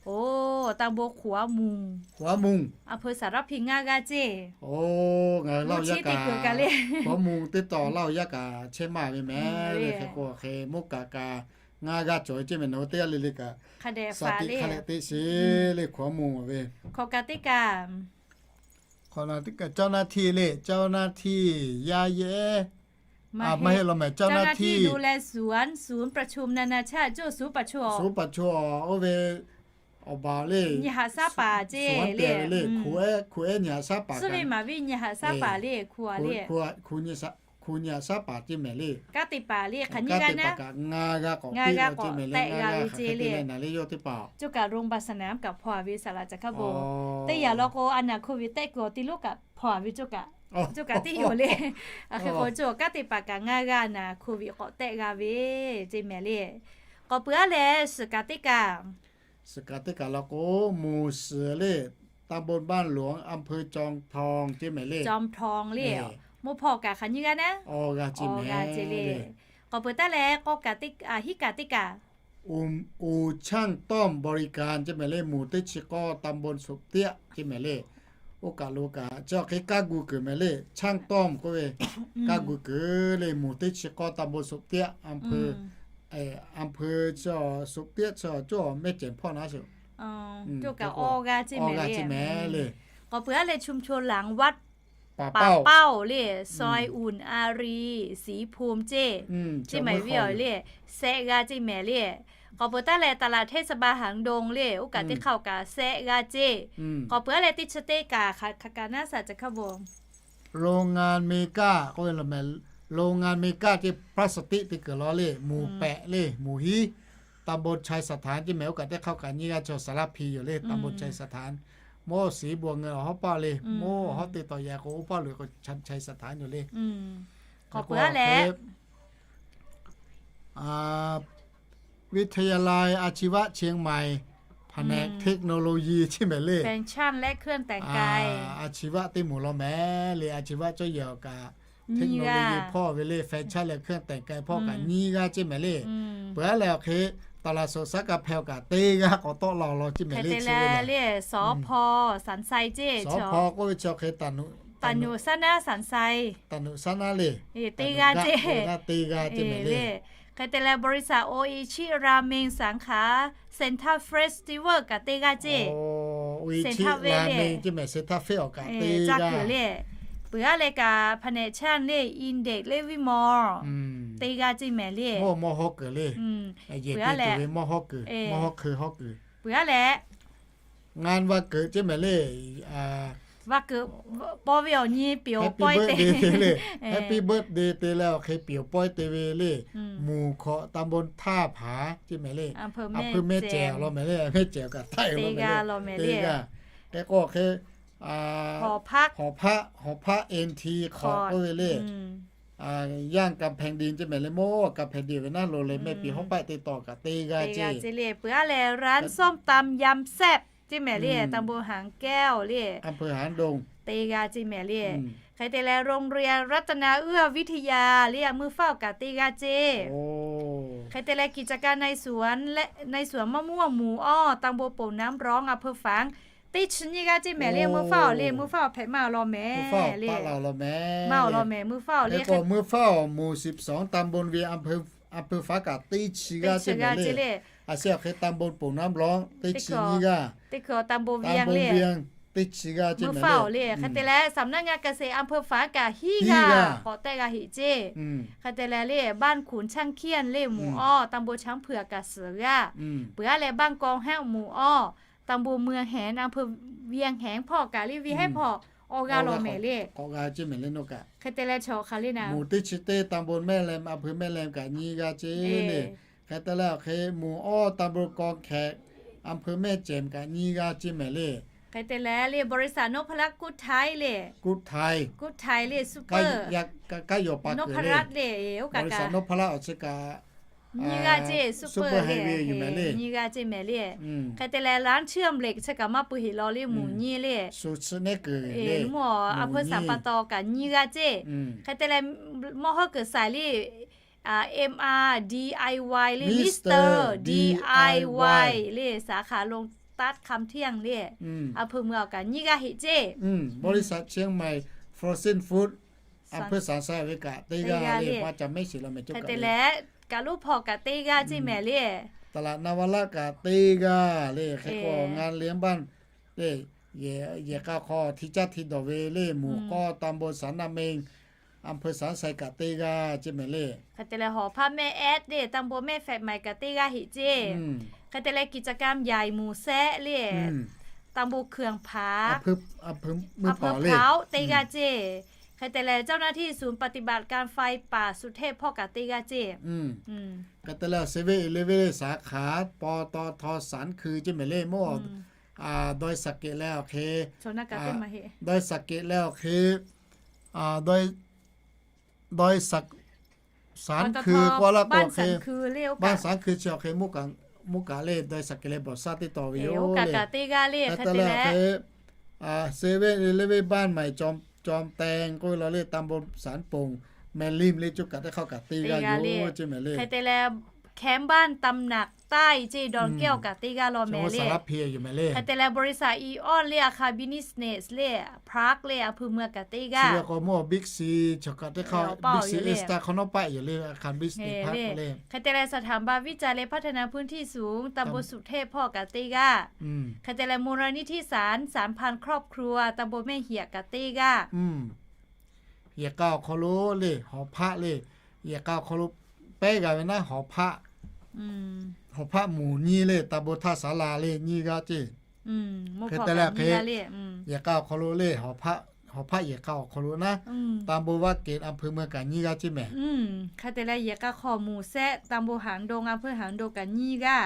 Oˇ, ตำบลขวามูง ขวามูง a hpeuꞈ สารพี ngaˇ g'aˇ ceˇ. Oˇ, ngaˬ hui Laˇ huˍ yaˇ kaꞈ le, ขวามูง teˇ taw Laˇ huˍ yaˇ kaꞈ chehˇ maˇ ve mehˍ le. Hk'e k'o hk'e, mvuhˇ kaꞈ kaꞈ ngaˇ g'aˇ cawˬ ve ceˇ mehˍ, nawˬ hui teˇ g'aˇ le le kaꞈ hk'a dehꞈ fa le, hk'a dehꞈ teˇ shiˍ le, ขวามูง ve. Hk'awꞈ kaꞈ teˇ kaꞈ, hk'awꞈ kaꞈ teˇ kaꞈ เจ้าหน้าที่ le, เจ้าหน้าที่ yaˇ yehˉ. Maˇ heˆ law mehˍ, เจ้าหน้าที่ ดูแลสวน ศูนย์ประชุมนานาชาติ ceˇ, ศูนย์ประชุม oˇ ve awˬ baˬ le, nyi haꞈ shaˉ paˍ ceˇ le, hku ehˉ nyi haꞈ shaˉ paˍ, suhˉ ve maˍ ve nyi haꞈ shaˉ paˍ le, hku a le, hku nyi shaꞈ Hpu nyi aꞈ shaˉ paˍ ceˇ mehˍ le. Kanˉ te paˍ le, hk'aˬ nyiˇ g'aˇ naˉ, ngaˇ g'aˇ k'awꞈ ngaˇ g'aˇ k'awꞈ tehˆ g'a ve ceˇ le. Yawˇ teˇ paˍ, coˇ kaꞈ โรงพยาบาลสนาม kaꞈ hpaw ve saˍ laꞈ ca hkaˉ bon. Teˇ yanˇ law k'o, a naˍ โควิด tehˆ kuiˬ awˬ ti lonˉ kaꞈ hpaw ve coˇ kaꞈ, coˇ kaꞈ teˇ yoˬ le. Aˬ hk'e k'o coˇ kanˉ te paˍ kaꞈ ngaˇ g'aˇ a naˍ โควิด k'awꞈ tehˆ g'a ve ceˇ mehˍ le. K'awꞈ peuˬ aˉ leh suhˍ kaˍ teˇ kaˬ, suhˍ kaˍ teˇ kaˬ law k'o, muˬ suhˍ le, ตำบลบ้านหลวง อำเภอจอมทอง ceˇ mehˍ le. Jawˇ mawˇ htawnˍ le. Mvuhˇ hpawˇ kaꞈ hk'aˬ nyiˇ g'aˇ naˉ, awˬ g'aˇ ceˇ mehˍ le. K'awꞈ peuˬ taˉ leh k'awˇ kaꞈ teˇ, hiˉ kaꞈ teˇ kaˬ, อู่ช่างต้อมบริการ ceˇ mehˍ le. Muˬ teˇ chi k'awˇ ตำบลสมเตี้ย ceˇ mehˍ le. Oˇ kaˬ lo kaꞈ chi awˬ hk'e kaˇ gu kuiˬ mehˍ le. ช่างต้อม k'oˆ ve kaˇ gu kuiˬ le. Muˬ teˇ chi k'awˇ ตำบลสมเตี้ย อำเภอ อำเภอ สมเตี้ย chi coˇ mehˆ cehˬ hpawˇ naˉ sheˍ. Coˇ kaꞈ awˬ g'aˇ ceˇ mehˍ le. K'awꞈ peuˬ aˉ leh ชุมชนหลังวัด ป่าเป้า ป่าเป้า le, ซอยอุ่นอารีย์ ศรีภูมิ ceˇ, ceˇ mehˍ ve awˬ le, sehˆ g'aˇ ceˇ mehˍ le. K'awꞈ peuˬ taˉ leh ตลาดเทศบาลหางดง le, oˇ kaꞈ teˇ hk'aˇ kaꞈ sehˆ g'aˇ ceˇ. K'awꞈ peuˬ aˉ leh teˇ chi teˇ kaˬ hk'aˬ kaꞈ naˉ saˍ ca hkaˉ bon. โรงงานเมก้า k'oˆ ve law mehˍ. โรงงานเมก้า ceˇ พลาสติก te kuiˬ law le, muˬ pehꞈ le, muˬ hiˉ, ตำบลไชยสถาน ceˇ mehˍ. Oˇ kaꞈ teˇ hk'aˇ kaꞈ nyiˇ g'aˇ chaw สารภี yoˬ le, ตำบลไชยสถาน. Mawˇ shiˍ bon ngeu awˬ hawˉ paˆ le, mawˇ awˬ hawˉ te tawˍ yaꞈ k'o oˇ paˆ loꞈ k'o ไชยสถาน yoˬ le. K'awꞈ peuˬ aˉ leh วิทยาลัยอาชีวะเชียงใหม่ แผนกเทคโนโลยี ceˇ mehˍ le. แฟชั่นและเครื่องแต่งกาย อาชีวะ teˇ moˍ law mehˍ le. อาชีวะ cawˇ yehˬ awˬ kaꞈ เทคโนโลยี hpawˇ ve le, แฟชั่น leh เครื่องแต่งกาย hpawˇ kaꞈ nyiˇ g'aˇ ceˇ mehˍ le. Peuˬ aˉ leh awˬ hk'e ตลาดสดสังกำแพง awˬ kaꞈ teˇ g'aˇ k'awꞈ tawˆ la awˬ lawn ceˇ mehˍ le. สอ พอ สันทราย ceˇ, สอ พอ k'oˆ ve chi awˬ hk'e ถนน สร้างหน้า สันทราย ถนน สร้างหน้า le, teˇ g'aˇ ceˇ, teˇ g'aˇ ceˇ mehˍ le. Hk'e te leh บริษัท โออิชิ ราเมง สาขา เซ็นทรัลเฟสติวัล kaꞈ teˇ g'aˇ ceˇ. โออิชิ ราเมง ceˇ mehˍ, เซ็นทรัลเฟส awˬ kaꞈ teˇ g'aˇ ceˇ le. Peuˬ aˉ leh kaꞈ แผนกช่าง le, Index Living Mall, teˇ g'aˇ ceˇ mehˍ le. Mawˇ mawˇ hawˉ kuiˬ le. Peuˬ aˉ leh mawˇ hawˉ kuiˬ, mawˇ hawˉ hkui hawˉ kuiˬ. Peuˬ aˉ leh งานวันเกิด ceˇ mehˍ le. วันเกิด pawˇ ve awˬ nyi peuˬ awˬ pawehˇ te le, Happy Birthday te leh awˬ hk'e peuˬ awˬ pawehˇ te ve le. Muˬ hkawꞈ ตำบลท่าผา ceˇ mehˍ le. Aˬ hpui mehˆ cehˬ law mehˍ le. Mehˆ cehˬ awˬ kaꞈ htaiˍ law mehˍ le. Teˇ g'aˇ. Hk'e k'o hk'e, หอพัก หอพัก เอ็น ที hkawꞈ k'oˆ ve le. ย่านกำแพงดิน ceˇ mehˍ le. Mawˇ กำแพงดิน ve naˉ lo le, mehˆ piˍ hawˉ paˆ te tawˍ kaꞈ teˇ g'aˇ ceˇ le. Peuˬ aˉ leh ร้านส้มตำยำแซ่บ ceˇ mehˍ le, ตำบลหางแก้ว le, อำเภอหางดง teˇ g'aˇ ceˇ mehˍ le. Hk'e te leh โรงเรียนรัตนเอื้อวิทยา le, mvuhˇ faˆ awˬ kaꞈ teˇ g'aˇ ceˇ. Hk'e te leh กิจการในสวน ในสวนมะม่วง หมู่ อ้อ ตำบลโป่งน้ำร้อน อำเภอฝาง teˇ chi nyiˇ g'aˇ ceˇ mehˍ le. Mvuhˇ faˆ awˬ le, mvuhˇ faˆ awˬ hpehꞈ maˇ awˬ lawn mehˍ le. Maˇ awˬ lawn mehˍ, mvuhˇ faˆ awˬ le. Mvuhˇ faˆ awˬ หมู่สิบสอง ตำบลเวียง อำเภอฝาง kaꞈ teˇ chi g'aˇ ceˇ le. A shu awˬ hk'e ตำบลโป่งน้ำร้อน teˇ chi nyiˇ g'aˇ, teˇ hkui ตำบลเวียง le, teˇ chi g'aˇ ceˇ mvuhˇ faˆ awˬ le. Hk'e te leh สำนักงานเกษตร อำเภอฝาง kaꞈ hiˉ g'aˇ k'awꞈ tehˆ g'a heꞈ ceˇ. Hk'e te leh le บ้านขุนช่างเขี้ยน le, หมู่ อ้อ ตำบลช้างเผือก kaꞈ suhˍ g'aˇ. Peuˬ aˉ leh บ้านกองแห้ว หมู่ อ้อ ตำบลเมืองแหน อำเภอเวียงแหง hpawˇ kaꞈ le, ve hehˉ hpawˇ awˬ g'aˇ law mehˍ le. Hk'e te leh chaw hk'aˬ le naˉ, หมู่ teˇ chi teˇ ตำบลแม่แลม อำเภอแม่แลม kaꞈ nyiˇ g'aˇ ceˇ le. Hk'e te leh awˬ hk'e หมู่ อ้อ ตำบลกองแขก อำเภอแม่แจ่ม kaꞈ nyiˇ g'aˇ ceˇ mehˍ le. Hk'e te leh le บริษัทนพรัตน์ กุ๊ดไทย le, กุ๊ดไทย le, super, kaˇ yawˬ pa kuiˬ le, นพรัตน์ le, oˇ kaꞈ บริษัทนพรัตน์ awˬ chi kaꞈ nyiˇ g'aˇ ceˇ, super highway yoˬ mehˍ le. Nyiˇ g'aˇ ceˇ mehˍ le. Hk'e te leh ร้านเชื่อมเหล็ก chi kaꞈ maˇ pui heꞈ law le, หมู่ nyiˇ le, mvuhˇ อำเภอสันป่าตอง kaꞈ nyiˇ g'aˇ ceˇ. Hk'e te leh mawˇ hawˉ kuiˬ saiˍ le, M R D I Y le, Mister D I Y le, สาขาโลตัสคำเที่ยง le, อำเภอเมือง awˬ kaꞈ nyiˇ g'aˇ heꞈ ceˇ. บริษัทเชียงใหม่ Frozen Food อำเภอสันทราย ve kaꞈ teˇ g'aˇ le. Hk'e te leh kaꞈ หลวงพ่อ kaꞈ teˇ g'aˇ ceˇ mehˍ le. ตลาดนวรัตน์ kaꞈ teˇ g'aˇ le. Hk'e k'o งานเลี้ยงบ้าน le, yehˬ k'a hk'aw hti caˇ hti dawˬ ve le, หมู่ ก้อ ตำบลสันนาเมง อำเภอสันทราย kaꞈ teˇ g'aˇ ceˇ mehˍ le. Hk'e te leh หอพักแม่แอด le, ตำบลแม่แฝกใหม่ kaꞈ teˇ g'aˇ heꞈ ceˇ. Hk'e te leh กิจการใหญ่ หมู่ แซะ le, ตำบลเขื่องผา อำเภอ อำเภอ พร้าว teˇ g'aˇ ceˇ. Hk'e te leh เจ้าหน้าที่ศูนย์ปฏิบัติการไฟป่าสุเทพ hpawˇ kaꞈ teˇ g'aˇ ceˇ. Hk'e te leh เซเว่นอีเลฟเว่น สาขา ปตท สันคือ ceˇ mehˍ le, mawˇ dawˇ saˍ kehˍ leh awˬ hk'e, dawˇ saˍ kehˍ leh awˬ hk'e, dawˇ saˍ สันคือ k'oˆ laˇ k'o hk'e, บ้านสันคือ chi awˬ hk'e, mvuhˇ kaꞈ le dawˇ saˍ kehˍ leh บ่อสร้าง teˇ taw ve yoˬ le. Hk'e te leh awˬ hk'e, เซเว่นอีเลฟเว่น บ้านใหม่ จอมแตง k'oˆ ve law le, ตำบลสารโป่ง แม่ริม le, co kaꞈ teˇ hk'aˇ kaꞈ teˇ g'aˇ yoˬ ceˇ mehˍ le. Hk'e te leh แคมป์บ้านตำหนักใต้ ceˇ, Dawˬ kehˇ awˬ kaꞈ teˇ g'aˇ law mehˍ le. Hk'e te leh บริษัท Aeon เลย อาคาร business เลย Park เลย อำเภอเมือง kaꞈ teˇ g'aˇ. Big C, Big C Star hk'awꞈ nawˉ paˆ yoˬ le. Hk'e te leh สถาบันวิจัยและพัฒนาพื้นที่สูง ตำบลสุเทพ hpawˇ kaꞈ teˇ g'aˇ. Hk'e te leh มูลนิธิสานสัมพันธ์ครอบครัว ตำบลแม่เหียะ kaꞈ teˇ g'aˇ. Yehˬ k'a awˬ hk'aw lo le, Hawˍ hpaˆ le, yehˬ k'a awˬ hk'aw lo pehˉ g'a ve naˉ, Hawˍ hpaˆ, Hawˍ hpaˆ moˍ nyiˇ le, ตำบลท่าศาลา le, nyiˇ g'aˇ ceˇ. Hk'e te leh hk'e, yehˬ k'a awˬ hk'aw lo le, Hawˍ hpaˆ yehˬ k'a awˬ hk'aw lo naˉ, ตำบลวัดเกต อำเภอเมือง kaꞈ nyiˇ g'aˇ ceˇ mehˍ. Hk'e te leh yehˬ k'a hk'aw moˍ sehˆ ตำบลหางดง อำเภอหางดง kaꞈ nyiˇ g'aˇ.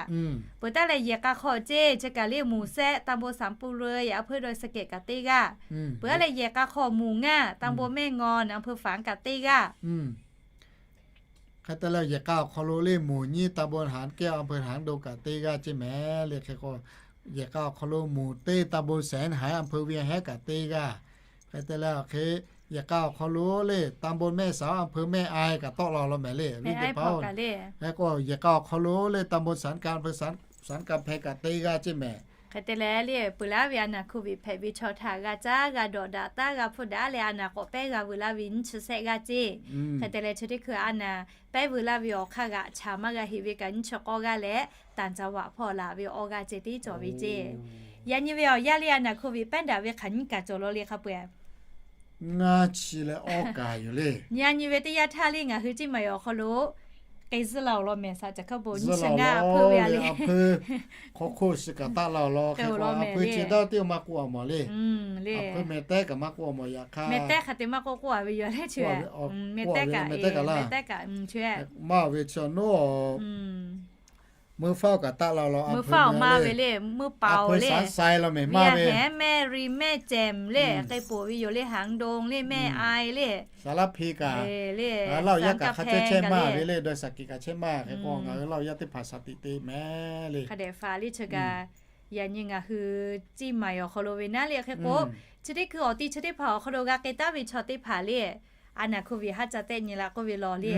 Peuˬ taˉ leh yehˬ k'a hk'aw ceˇ, chi kaꞈ le moˍ sehˆ ตำบลสามปูนเลย อำเภอดอยสะเก็ด kaꞈ teˇ g'aˇ. Peuˬ taˉ leh yehˬ k'a hk'aw moˍ ngaˇ ตำบลแม่งอน อำเภอฝาง kaꞈ teˇ g'aˇ. Hk'e te leh yehˬ k'a awˬ hk'aw lo le moˍ nyiˇ ตำบลหางแก้ว อำเภอหางดง kaꞈ teˇ g'aˇ ceˇ mehˍ le. Hk'e k'o, yehˬ k'a awˬ hk'aw lo moˍ teˇ ตำบลแสนหาย อำเภอเวียงแหง kaꞈ teˇ g'aˇ. Hk'e te leh awˬ hk'e, yehˬ k'a awˬ hk'aw lo le ตำบลแม่สาว อำเภอแม่อาย kaꞈ tawˆ la law mehˍ le. Viˉ teˇ hpaˍ-oˬ, hk'e k'o yehˬ k'a awˬ hk'aw lo le ตำบลสานกลาง อำเภอสานกำแพง kaꞈ teˇ g'aˇ ceˇ mehˍ. Hk'e te leh le peuˬ laˉ ve a naˬ โควิด hpehꞈ ve chaw htaꞈ g'a caˉ g'a dawꞈ daꞈ taˉ g'a hpfuhˇ daꞈ leh a naˬ k'awꞈ pehˉ g'a veu laˇ ve nyiˇ chi sehˆ g'aˇ ceˇ. Hk'e te leh chi teˇ hkui a naˬ pehˉ veu laˇ ve awˬ hk'aˇ g'aꞈ chaˍ maˇ g'a heꞈ ve kaꞈ nyiˇ chi k'awˇ g'aˇ leh, ต่างจังหวัด hpawˇ laˬ ve awˇ g'aˇ ceˇ tiˉ cawˬ ve ceˇ. Yaꞈ nyi ve awˬ yanˇ le a naˬ โควิด pehˉ daꞈ ve hk'aˬ nyiˇ kaꞈ cawˬ law le hk'a peu-eˬ. Ngaˇ chi leh awˇ kaꞈ yoˬ le. Yaꞈ nyi ve teˇ yanˇ htaˇ le ngaˬ hui Ciˇ Maiˍ awˬ hk'aw lo k'ai zuhˆ la awˬ lawn mehˍ, สามสิบเก้า bon nyiˇ chi ngaˇ a hpeuˇ ve a le. Hk'aw hk'oˆ shiˍ kaꞈ taˆ la awˬ lawn hk'e k'o, a hpeuˇ chi dawˇ teˇ maˇ k'oˆ awˬ mawˬ le. A hpeuˇ mehˍ tehˉ kaꞈ maˇ k'oˆ awˬ mawˬ yaꞈ hk'aˇ, mehˍ tehˉ hk'a te maˇ k'oˆ k'oˆ a ve yoˬ le chi. Mehˍ tehˉ kaꞈ, mehˍ tehˉ kaꞈ la, maˇ ve chi awˬ naˉ meuˇ faˉ kaꞈ taˆ la awˬ lawn, meuˇ faˉ awˬ ma ve le, meuˇ paˍ awˬ le, sai law mehˍ maˇ ve, mehˆ ri mehˆ cehˬ le, k'ai poˬ ve yoˬ le, หางดง le, แม่อาย le, สารพี kaꞈ le, Laˇ huˍ yaˇ kaꞈ hk'a chehˇ chehˇ maˇ ve le, dawˇ saˍ kehˍ kaꞈ chehˇ maˇ. Hk'e k'o ngaˬ hui Laˇ huˍ yaˇ teˇ hpaˍ shaˍ tiꞈ te mehˍ le. Hk'a dehꞈ faˍ le chi kaꞈ, yaꞈ nyi ngaˬ hui Ciˇ Maiˍ awˬ hk'aw lo ve naˉ le hk'e k'o, chi teˇ hkui awˬ ti chi teˇ hpaˍ awˬ hk'aw lo g'a k'ai taˉ ve chaw teˇ hpaˍ le, a naˬ โควิด haˉ ca tehˆ nyi la k'oˆ ve law le.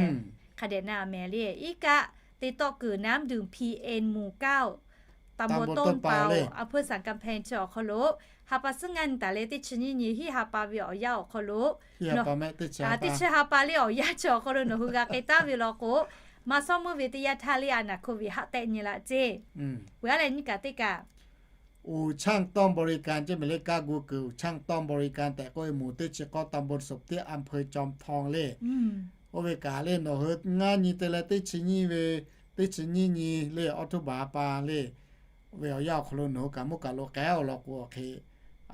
Hk'a dehꞈ na mehˍ le, iˉ kaˆ teˇ tawˆ kuiˬ น้ำดื่ม พีเอ็น หมู่เก้า ตำบลต้นเปา อำเภอสันกำแพง chi awˬ hk'aw lo, ha pa suhˉ ngaˇ nyi taˍ leh teˇ chi nyiˇ nyi hiˆ ha pa ve awˬ yanˇ awˬ hk'aw lo, teˇ chi ha pa le awˬ yanˇ chi awˬ hk'aw lo nawˬ hui g'a k'ai taˉ ve law k'o, maˇ shawˉ meuˇ ve teˇ yanˇ htaˇ le a naˬ โควิด haˉ tehˆ nyi la ceˇ. Peuˬ a leh nyi kaꞈ teˇ kaꞈ อู่ช่างต้อมบริการ ceˇ mehˍ le, kaˇ gu kuiˬ อู่ช่างต้อมบริการ tehꞈ k'oˆ ve moˍ teˇ chi k'awˇ ตำบลสมเตี้ย อำเภอจอมทอง le. Oˇ ve kaꞈ le nawˬ hui ngaˇ nyi te leh teˇ chi nyiˇ ve, teˇ chi nyiˇ nyi le, awˬ htoˇ baˬ pa le, ve awˬ yanˇ awˬ hk'aw lo nawˬ hui kaꞈ mvuhˇ kaꞈ lo k'ai awˬ lawn k'o hk'e,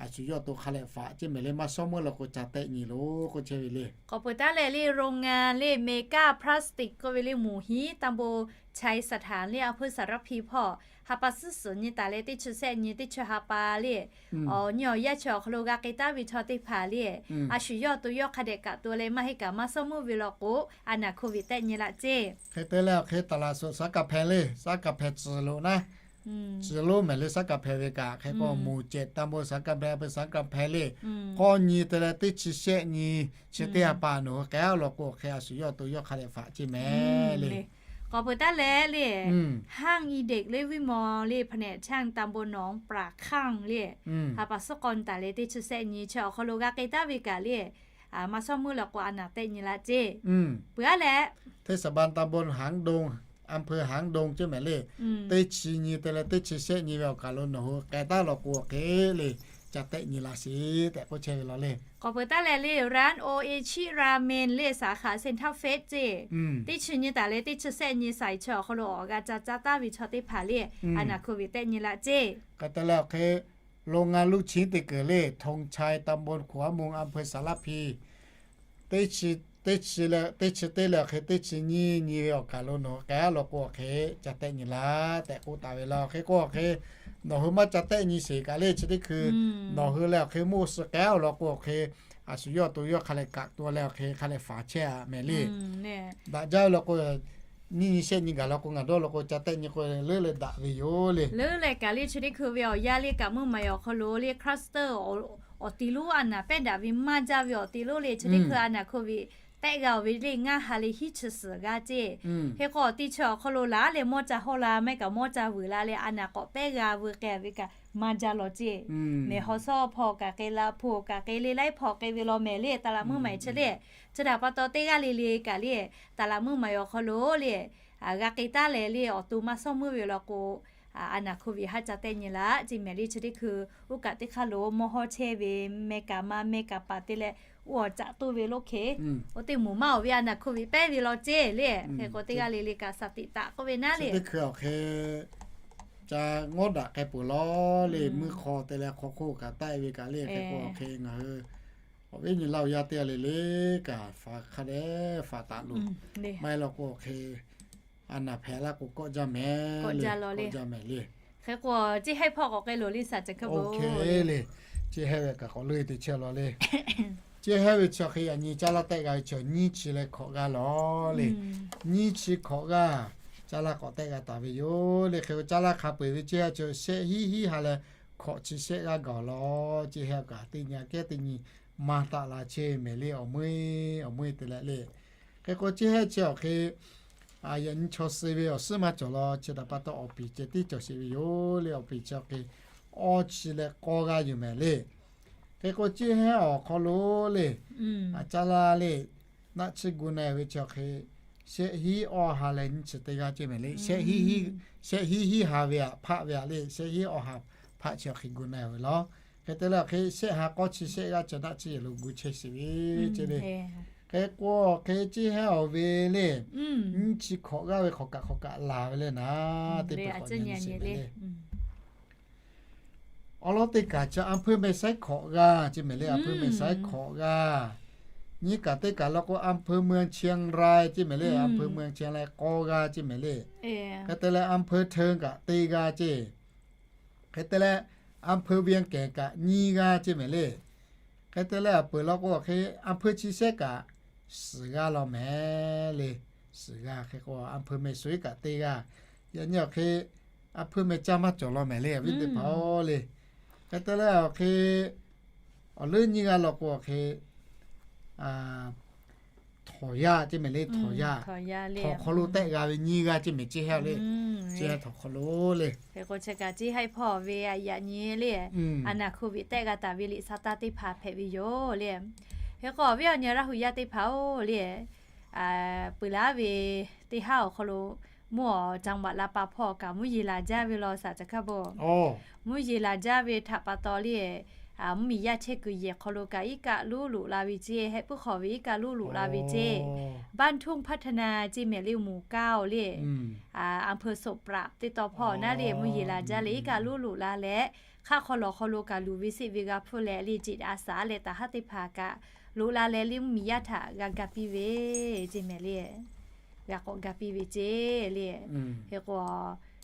a shu yawˇ to hk'a leh faꞈ ceˇ mehˍ le, maˇ shawˉ meuˇ law k'o ca tehˆ nyi lo k'oˆ chehˇ ve le. K'awꞈ peuˬ taˉ leh le โรงงาน le, เมก้าพลาสติก k'oˆ ve le moˍ hiˉ ตำบลไชยสถาน le, อำเภอสารพี hpawˇ ha pa suhˉ suhˍ nyi taˍ leh teˇ chi sehˆ nyi teˇ chi ha pa le, awˬ nyi awˬ yanˇ chi awˬ hk'aw lo g'a k'ai taˉ ve chaw teˇ hpaˍ le, a shu yawˇ to yawˇ hk'a dehꞈ kaꞈ to leh maˇ heˆ kaꞈ maˇ shawˉ meuˇ ve law k'o, a naˬ โควิด tehˆ nyi la ceˇ. Hk'e te leh awˬ hk'e taˍ laˍ suhˍ สันกำแพง le, สันกำแพง tcuh lo naˉ, tcuh lo mehˍ le, สันกำแพง ve kaꞈ hk'e k'o moˍ cehˬ ตำบลสันกำแพง อำเภอสันกำแพง le, k'awˇ nyi te leh teˇ chi shehˆ nyi chi teˇ ha pa nawˬ hui k'ai awˬ lawn k'o hk'e a shu yawˇ to yawˇ hk'a leh faꞈ ceˇ mehˍ le. K'awꞈ peuˬ taˉ leh le, ห้างอีเด็ก le, วิมล le, แผนกช่าง ตำบลหนองปลาข้าง le, ha pa suhˉ k'awˇ nyi taˍ leh teˇ chi sehˆ nyi chi awˬ hk'aw lo g'a k'ai taˉ ve kaꞈ le, maˇ shawˉ meuˇ law k'o a naˬ tehˆ nyi la ceˇ. Peuˬ a leh เทศบาลตำบลหางดง อำเภอหางดง ceˇ mehˍ le, teˇ chi nyi te leh teˇ chi shehˆ nyi ve awˬ kaˬ lo nawˬ hui k'ai taˉ law k'o hk'e le, ca tehˆ nyi la sheˍ tehꞈ k'oˆ chehˇ ve law le. K'awꞈ peuˬ taˉ leh le ร้านโออิชิราเมน le, สาขาเซ็นทรัลเฟส ceˇ, teˇ chi nyi taˍ leh teˇ chi sehˆ nyi saiˍ chi awˬ hk'aw lo awˬ g'a ca caˇ taˉ ve chaw teˇ hpaˍ le, a naˬ โควิด tehˆ nyi la ceˇ. Hk'e te leh awˬ hk'e โรงงานลูกชิ้น teˇ keunˍ le, ธงชัย ตำบลขวาวมูล อำเภอสารพี teˇ chi, teˇ chi leh, teˇ chi teˇ leh awˬ hk'e teˇ chi nyiˇ nyi ve awˬ kaˍ lo nawˬ hui k'ai-a law k'o awˬ hk'e ca tehˆ nyi laˇ tehꞈ k'oˆ taˍ ve laˇ. Awˬ hk'e k'o awˬ hk'e nawˬ hui maˇ ca tehˆ nyi sheˍ kaꞈ le chi teˇ hkui nawˬ hui leh awˬ hk'e mvuhˇ suh k'ai-a law k'o awˬ hk'e, a shu yawˇ to yawˇ hk'a leh kaꞈ to leh awˬ hk'e hk'a leh faˍ chehˇ-a mehˍ le. Daꞈ jaˇ ve law k'o, nyiˇ nyi shehˆ nyi gaˬ law k'o ngaˬ dawˇ law k'o ca tehˆ nyi k'o leuˉ leh daꞈ ve yoˬ le. Leuˉ leh kaꞈ le chi teˇ hkui ve awˬ yanˇ le kaꞈ mvuhˇ maˬ awˬ hk'aw lo le cluster awˬ ti lonˉ a naˍ pehˉ daꞈ ve maˇ jaˇ ve awˬ ti lonˉ le chi teˇ hkui a naˍ hk'oˆ ve tehˆ g'a-oˬ ve le ngaˇ ha leh hiˉ chi suhˍ g'aˇ ceˇ. Hk'e k'o awˬ ti chi awˬ hk'aw lo laˬ leh mawˇ ca hawˇ la mehˆ kaꞈ mawˇ ca vuiˬ la leh a naˍ k'awꞈ pehˉ g'a veu k'ai ve kaꞈ maˇ jaˇ law ceˇ. Mehˬ haw shawˉ hpaw kaꞈ k'ai la, hpu kaꞈ k'ai le, laiˉ hpaw k'ai ve law mehˍ le, taˍ laꞈ mvuhˇ maˬ chi le. Chi htaꞈ pa taw teˇ g'aˇ le le kaꞈ le, taˍ laꞈ mvuhˇ maˬ awˬ hk'aw lo le, g'a k'ai taˉ leh le awˬ to maˇ shawˉ meuˇ ve law k'o, a naˍ hk'oˆ ve haˉ ca tehˆ nyi laˇ ceˇ mehˍ le chi teˇ hkui oˇ kaꞈ teˇ hk'aˇ lo mawˇ hawˇ chehˇ ve meh kaꞈ ma meh kaꞈ paˍ te leh oˇ awˬ caꞈ toˇ ve lo hk'e, oˇ teˇ moˍ maˇ awˬ ve a naˍ hk'oˆ ve pehˉ ve law ceˇ le. Hk'e k'o teˇ g'aˇ le le kaꞈ shaˍ tiꞈ taꞈ k'oˆ ve naˉ le. Chi teˇ hkui awˬ hk'e ca ngawˉ daꞈ k'ai peuˬ law le, mvuhˇ hk'aw te leh hk'aw hk'oˆ kaꞈ taˆ-e ve kaꞈ le. Hk'e k'o awˬ hk'e ngaˬ hui awˬ viˉ nyi laˇ awˬ yaˇ teˇ g'aˇ le le kaꞈ faˍ hk'a dehꞈ faˍ taˍ loˬ. Maˇ heˆ law k'o awˬ hk'e a naˍ hpehꞈ laˇ k'o kawˆ jaˇ mehˍ le, kawˆ jaˇ mehˍ le. Hk'e k'o ceˇ hehˉ hpawˇ k'awꞈ k'ai loˬ le shaˍ ca hk'e bo le. Ceˇ hehˉ ve kaꞈ k'awꞈ leuˉ te chehˇ law le. Ceˇ hehˉ ve chi awˬ hk'e yaꞈ nyi caˇ laˇ tehˆ g'a ve chi nyiˇ chi leh hkawꞈ g'aˇ law le. Nyiˇ chi hkawꞈ g'aˇ caˇ laˇ k'awꞈ tehˆ g'a taˍ ve yoˬ le. Hk'e k'o caˇ laˇ hk'a peu-eˬ ve ceˇ ha chi shehˆ hiˉ hiˉ ha leh hkawꞈ chi shehˆ g'aˇ gaˬ law. Ceˇ hehˉ kaꞈ teˇ nyi aꞈ kehˉ teˇ nyi maˇ taˆ la ceˇ mehˍ le, awˬ meuˇ awˬ meuˇ te leh le. Hk'e k'o ceˇ hehˉ chi awˬ hk'e yaꞈ nyi chaw suh ve awˬ suhˉ maˇ cawˬ law. Chi htaꞈ pa taw awˬ piˍ ceh tiˉ cawˬ sheˍ ve yoˬ le. Awˬ piˍ chi awˬ hk'e awˇ chi leh k'awˇ g'aˇ yoˬ mehˍ le. Hk'e k'o ceˇ hehˉ awˬ hk'aw lo le, a caˇ laˇ le, naˆ tsuhˇ gu na-e ve chi awˬ hk'e shehˆ hiˉ awˇ ha leh nyiˇ chi teˇ g'aˇ ceˇ mehˍ le. Shehˆ hiˉ hiˉ ha ve aꞈ hpaˆ ve aꞈ le, shehˆ hiˉ awˇ ha hpaˆ chi awˬ hk'e gu na-e ve law. Hk'e te leh awˬ hk'e shehˆ ha k'awˇ chi shehˆ g'aˇ chi naˆ tsuhˇ yehˬ lo gu chehˇ sheˍ ve ceˇ le. Hk'e k'o hk'e ceˇ hehˉ awˬ ve le, nyiˇ chi hkawꞈ g'aˇ ve hk'awꞈ kaꞈ hk'awꞈ kaꞈ laˬ ve le naˉ, teˇ peuˬ k'awꞈ nyi sheˍ mehˍ le. Awˬ lawn teˇ kaˬ chi อำเภอแม่สาย hkawꞈ g'aˇ ceˇ mehˍ le, อำเภอแม่สาย hkawꞈ g'aˇ. Nyiˇ kaˬ teˇ kaˬ law k'o อำเภอเมืองเชียงราย ceˇ mehˍ le, อำเภอเมืองเชียงราย k'awˇ g'aˇ ceˇ mehˍ le. Hk'e te leh อำเภอเทิง kaꞈ teˇ g'aˇ ceˇ. Hk'e te leh อำเภอเวียงแก่น kaꞈ nyiˇ g'aˇ ceˇ mehˍ le. Hk'e te leh awˬ peuˬ law k'o awˬ hk'e อำเภอเชียงแสน kaꞈ suhˍ g'aˇ law mehˍ le. Suhˍ g'aˇ hk'e k'o อำเภอแม่สาย kaꞈ teˇ g'aˇ. Yaꞈ nyi awˬ hk'e อำเภอแม่สาย maˇ cawˬ law mehˍ le, awˬ viˉ teˇ hpaˍ-oˬ le. Hk'e te leh awˬ hk'e awˬ leuˉ nyiˇ g'aˇ law k'o awˬ hk'e htawnˍ yaˇ ceˇ mehˍ le, htawnˍ yaˇ. Htawnˍ hk'aw lo tehˆ g'a ve nyiˇ g'aˇ ceˇ mehˍ ceˇ hehˉ le. Ceˇ htawnˍ hk'aw lo le. Hk'e k'o chi kaꞈ ceˇ hehˉ hpawˇ ve yaꞈ nyi le, a naˍ hk'oˆ ve tehˆ g'a taˍ ve liꞈ sha taˇ teˇ hpaˍ hpehꞈ ve yoˬ le. Hk'e k'o awˬ viˉ awˬ nyi Laˇ hu yaˇ teˇ hpaˍ-oˬ le, peuˬ laˇ ve teˇ haˉ awˬ hk'aw lo mvuhˇ awˬ จังหวัด ลำปาง hpawˇ kaꞈ mvuhˇ yeˬ laˬ jaˇ ve law shaˍ ca hkaˇ bo. Mvuhˇ yeˬ laˬ jaˇ ve htaꞈ pa taw le, mvuhˇmiˬ yaˇ chehˇ kuiˬ yehˬ hk'aw lo kaꞈ iˉ kaˆ luˉ loꞈ la ve ceˇ, heh puiˉ hk'awꞈ ve iˉ kaˆ luˉ loꞈ la ve ceˇ, บ้านทุ่งพัฒนา ceˇ mehˍ le, moˍ kaˇ-oˬ le, อำเภอศพปราบ teˇ taw hpawˇ naˉ le mvuhˇ yeˬ laˬ jaˇ leh iˉ kaˆ luˉ loꞈ la leh, hk'aˆ hk'aw lawˬ hk'aw lo kaꞈ luˬ ve seˆ ve g'a hpfuhˇ leh le, จิตอาสา leh taˍ haˉ teˇ hpaˍ kaꞈ loꞈ la leh le mvuhˇmiˬ yaˇ htaꞈ g'a ga piˇ ve ceˇ mehˍ le. G'a k'awꞈ ga piˇ ve ceˇ le. Hk'e k'o,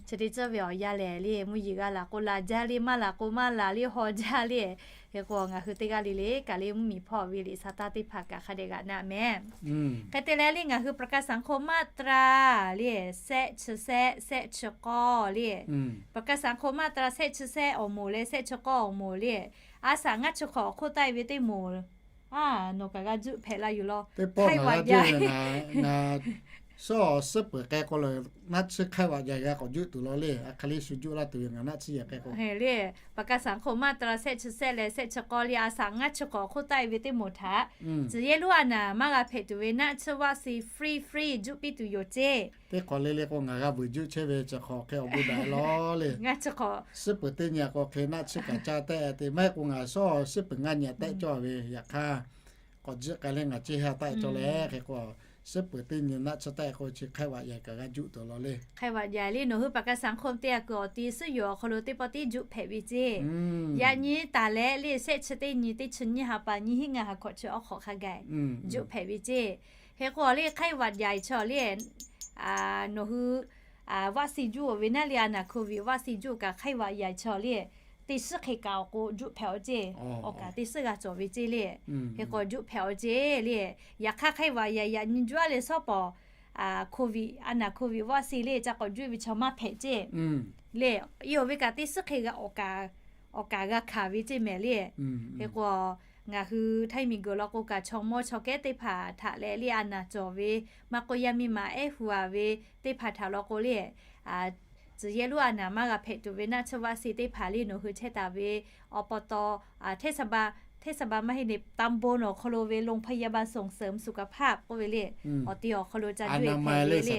chi teˇ ceuˬ ve awˬ yanˇ lehˬ le, mvuhˇ yeˬ g'a laˬ k'o laˬ jaˇ le, maˇ laˬ k'o maˇ laˬ le, haw jaˇ le. Hk'e k'o ngaˬ hui teˇ g'aˇ le le kaꞈ le mvuhˇmiˬ hpawˇ ve liꞈ sha taˇ teˇ hpaˍ kaꞈ hk'a dehꞈ g'a naˆ mehˍ. Hk'e te leh le ngaˬ hui ประกันสังคม มาตรา le, shehˆ chi shehˆ, shehˆ chi k'awˇ le. ประกันสังคม มาตรา shehˆ chi shehˆ awˬ moˍ leh shehˆ chi k'awˇ awˬ moˍ le, a shaꞈ ngaˇ chi hk'awꞈ hk'oˆ taˆ-e ve teˇ moˍ, a, nawˬ kaꞈ g'a juˆ hpehꞈ la yoˬ law. Teˇ pawˆ ngaˬ g'a juˆ ve ngaˬ, ngaˬ shawˉ awˬ suhˉ peuˬ k'ai k'o lehˬ, naˆ tsuhˇ hk'aiˇ vaꞈ jaˇ g'a k'awꞈ juˆ tuˬ law le. A hk'e le shu juˆ laˇ tuˬ ve ngaˬ naˆ tsuhˇ yehˬ k'ai k'o le, ประกันสังคม มาตรา shehˆ chi shehˆ leh shehˆ chi k'awˇ le, a shaꞈ ngaˇ chi hk'awꞈ hk'oˆ taˆ-e ve teˇ moˍ htaꞈ tcuh yehˇ lonˉ a naˍ maˇ g'a hpehꞈ tuˬ ve naˆ tsuhˇ vaˆ si free free juˆ piˇ tuˬ yoˬ ceˇ. Teˇ hk'awꞈ le le k'o ngaˬ g'a vuiˬ juˆ chehˇ ve chi hk'awꞈ hk'e awˬ bon daꞈ law le. Suhˉ peuˬ teˇ nyi k'o hk'e naˆ tsuhˇ kaꞈ caˇ tehˆ te maˇ heˆ k'o ngaˬ shawˉ suhˉ peuˬ ngaˇ nyi tehˆ cawˇ ve yaꞈ hk'aˇ, k'awꞈ jiˆ k'ai leh ngaˬ ceˇ ha taˆ cawˇ leh hk'e k'o, suhˉ peuˬ teˇ nyi naˆ tsuhˇ taˆ k'o chi ไข้หวัดใหญ่ kaꞈ g'a juˆ tuˬ law le. ไข้หวัดใหญ่ le nawˬ hui ประชาสังคม teˇ g'aˇ kuiˬ awˬ ti suhˉ yoˬ awˬ hk'aw lo teˇ pawˆ tiˉ juˆ hpehꞈ ve ceˇ. Yaꞈ nyi taˍ leh le shehˆ chi teˇ nyi teˇ chi nyiˇ ha pa nyiˇ hinˉ ngaˇ ha hkawꞈ chi awˉ hk'awꞈ hk'a gaˬ juˆ hpehꞈ ve ceˇ. Hk'e k'o le ไข้หวัดใหญ่ chi le nawˬ hui วัคซีน juˆ-oˬ ve naˉ le a naˍ โควิด วัคซีน juˆ kaꞈ ไข้หวัดใหญ่ chi le teˇ suhˉ hk'e kaꞈ awˬ k'o juˆ hpehꞈ-aw ceˇ. Awˬ kaꞈ teˇ suhˉ g'a cawˬ ve ceˇ le. Hk'e k'o juˆ hpehꞈ-aw ceˇ le. Yaꞈ hk'aˇ ไข้หวัดใหญ่ yaꞈ nyi juˆ-a leh shawˉ pawˍ โควิด a naˍ โควิด วัคซีน le ca k'awꞈ juˆ ve chaw maˇ hpehꞈ ceˇ. Le, i-oˬ ve kaꞈ teˇ suhˉ hk'e g'a awˬ kaꞈ g'a hkanˍ ve ceˇ mehˍ le. Hk'e k'o ngaˬ hui ไทย miˬguiˬ law k'o kaꞈ chaw mawˇ chaw kehˉ teˇ hpaˍ htaꞈ leh le a naˍ cawˬ ve maˇ k'oˆ yaˇ miˇ ma ehˉ hu-a ve teˇ hpaˍ htaꞈ law k'o le, tcuhˬ yehˇ lonˉ a naˍ maˇ g'a hpehꞈ tuˬ ve naˆ tsuhˇ วัคซีน teˇ hpaˍ le nawˬ hui chehˇ taˍ ve awˬ pa taw เทศบาล เทศบาล maˇ heˆ ในตำบล awˬ hk'aw lo ve โรงพยาบาลส่งเสริมสุขภาพ k'oˆ ve le, awˬ ti awˬ hk'aw lo ca juˆ-e hpehꞈ ve le.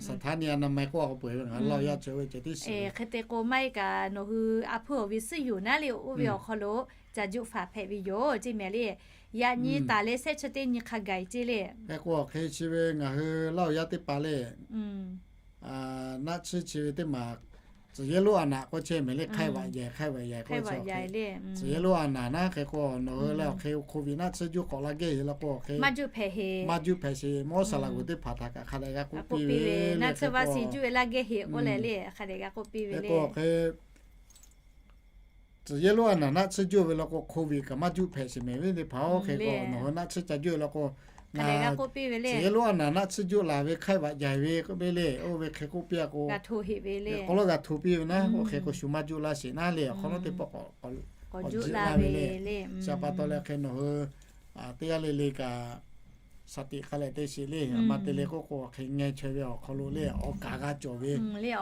สถานีอนามัย k'oˆ-a k'o peuˬ ve ngaˬ hui Laˇ huˍ yaˇ chi ve ceh tiˉ shiˍ. Hk'e te k'o maˇ heˆ kaꞈ nawˬ hui a hpuiˇ awˬ ve suhˉ yoˬ naˉ le oˇ ve awˬ hk'aw lo ca juˆ hpaˍ hpehꞈ ve yoˬ ceˇ mehˍ le. Yaꞈ nyi taˍ leh shehˆ chi teˇ nyi hk'a gaˬ-e ceˇ le. Hk'e k'o hk'e chi ve ngaˬ hui Laˇ huˍ yaˇ teˇ hpaˍ le naˆ tsuhˇ chi ve teˇ maˬ tcuhˬ yehˇ lonˉ a naˍ k'oˆ chehˇ mehˍ le. ไข้หวัดใหญ่ ไข้หวัดใหญ่ k'oˆ chehˇ. Tcuhˬ yehˇ lonˉ a naˍ naˉ hk'e k'o nawˬ hui leh awˬ hk'e โควิด naˆ tsuhˇ juˆ k'awꞈ la gehˇ heꞈ law k'o hk'e maˇ juˆ hpehꞈ heꞈ. Mawˇ saˍ laꞈ g'uˬ teˇ hpaˍ htaꞈ kaꞈ hk'a dehꞈ g'a k'oˆ piˇ ve le. Naˆ tsuhˇ วัคซีน juˆ-e laˇ gehˇ heꞈ k'oˆ leh le hk'a dehꞈ g'a k'oˆ piˇ ve le. Tcuhˬ yehˇ lonˉ a naˍ naˆ tsuhˇ juˆ ve law k'o โควิด kaꞈ maˇ juˆ hpehꞈ sheˍ mehˍ ve teˇ hpaˍ-oˬ. Hk'e k'o nawˬ hui naˆ tsuhˇ ca juˆ-e law k'o, tcuhˬ yehˇ lonˉ a naˍ naˆ tsuhˇ juˆ laˬ ve ไข้หวัดใหญ่ ve k'oˆ ve le, oˇ ve hk'e k'oˆ piˇ-a k'o, k'aw lawˉ g'a hto piˇ ve naˉ, oˇ hk'e k'o shu maˇ juˆ laˇ sheˍ naˉ le, awˬ hk'aw nawˉ teˇ pawˆ k'awꞈ juˆ laˇ ve le. Chi pa taw leh hk'e nawˬ hui teˇ g'aˇ le le kaꞈ สติ k'ai leh te sheˍ le. Maˇ te le k'oˆ k'o hk'e ngeh chaweh ve awˬ hk'aw lo le awˬ kaˍ g'a cawˬ ve le.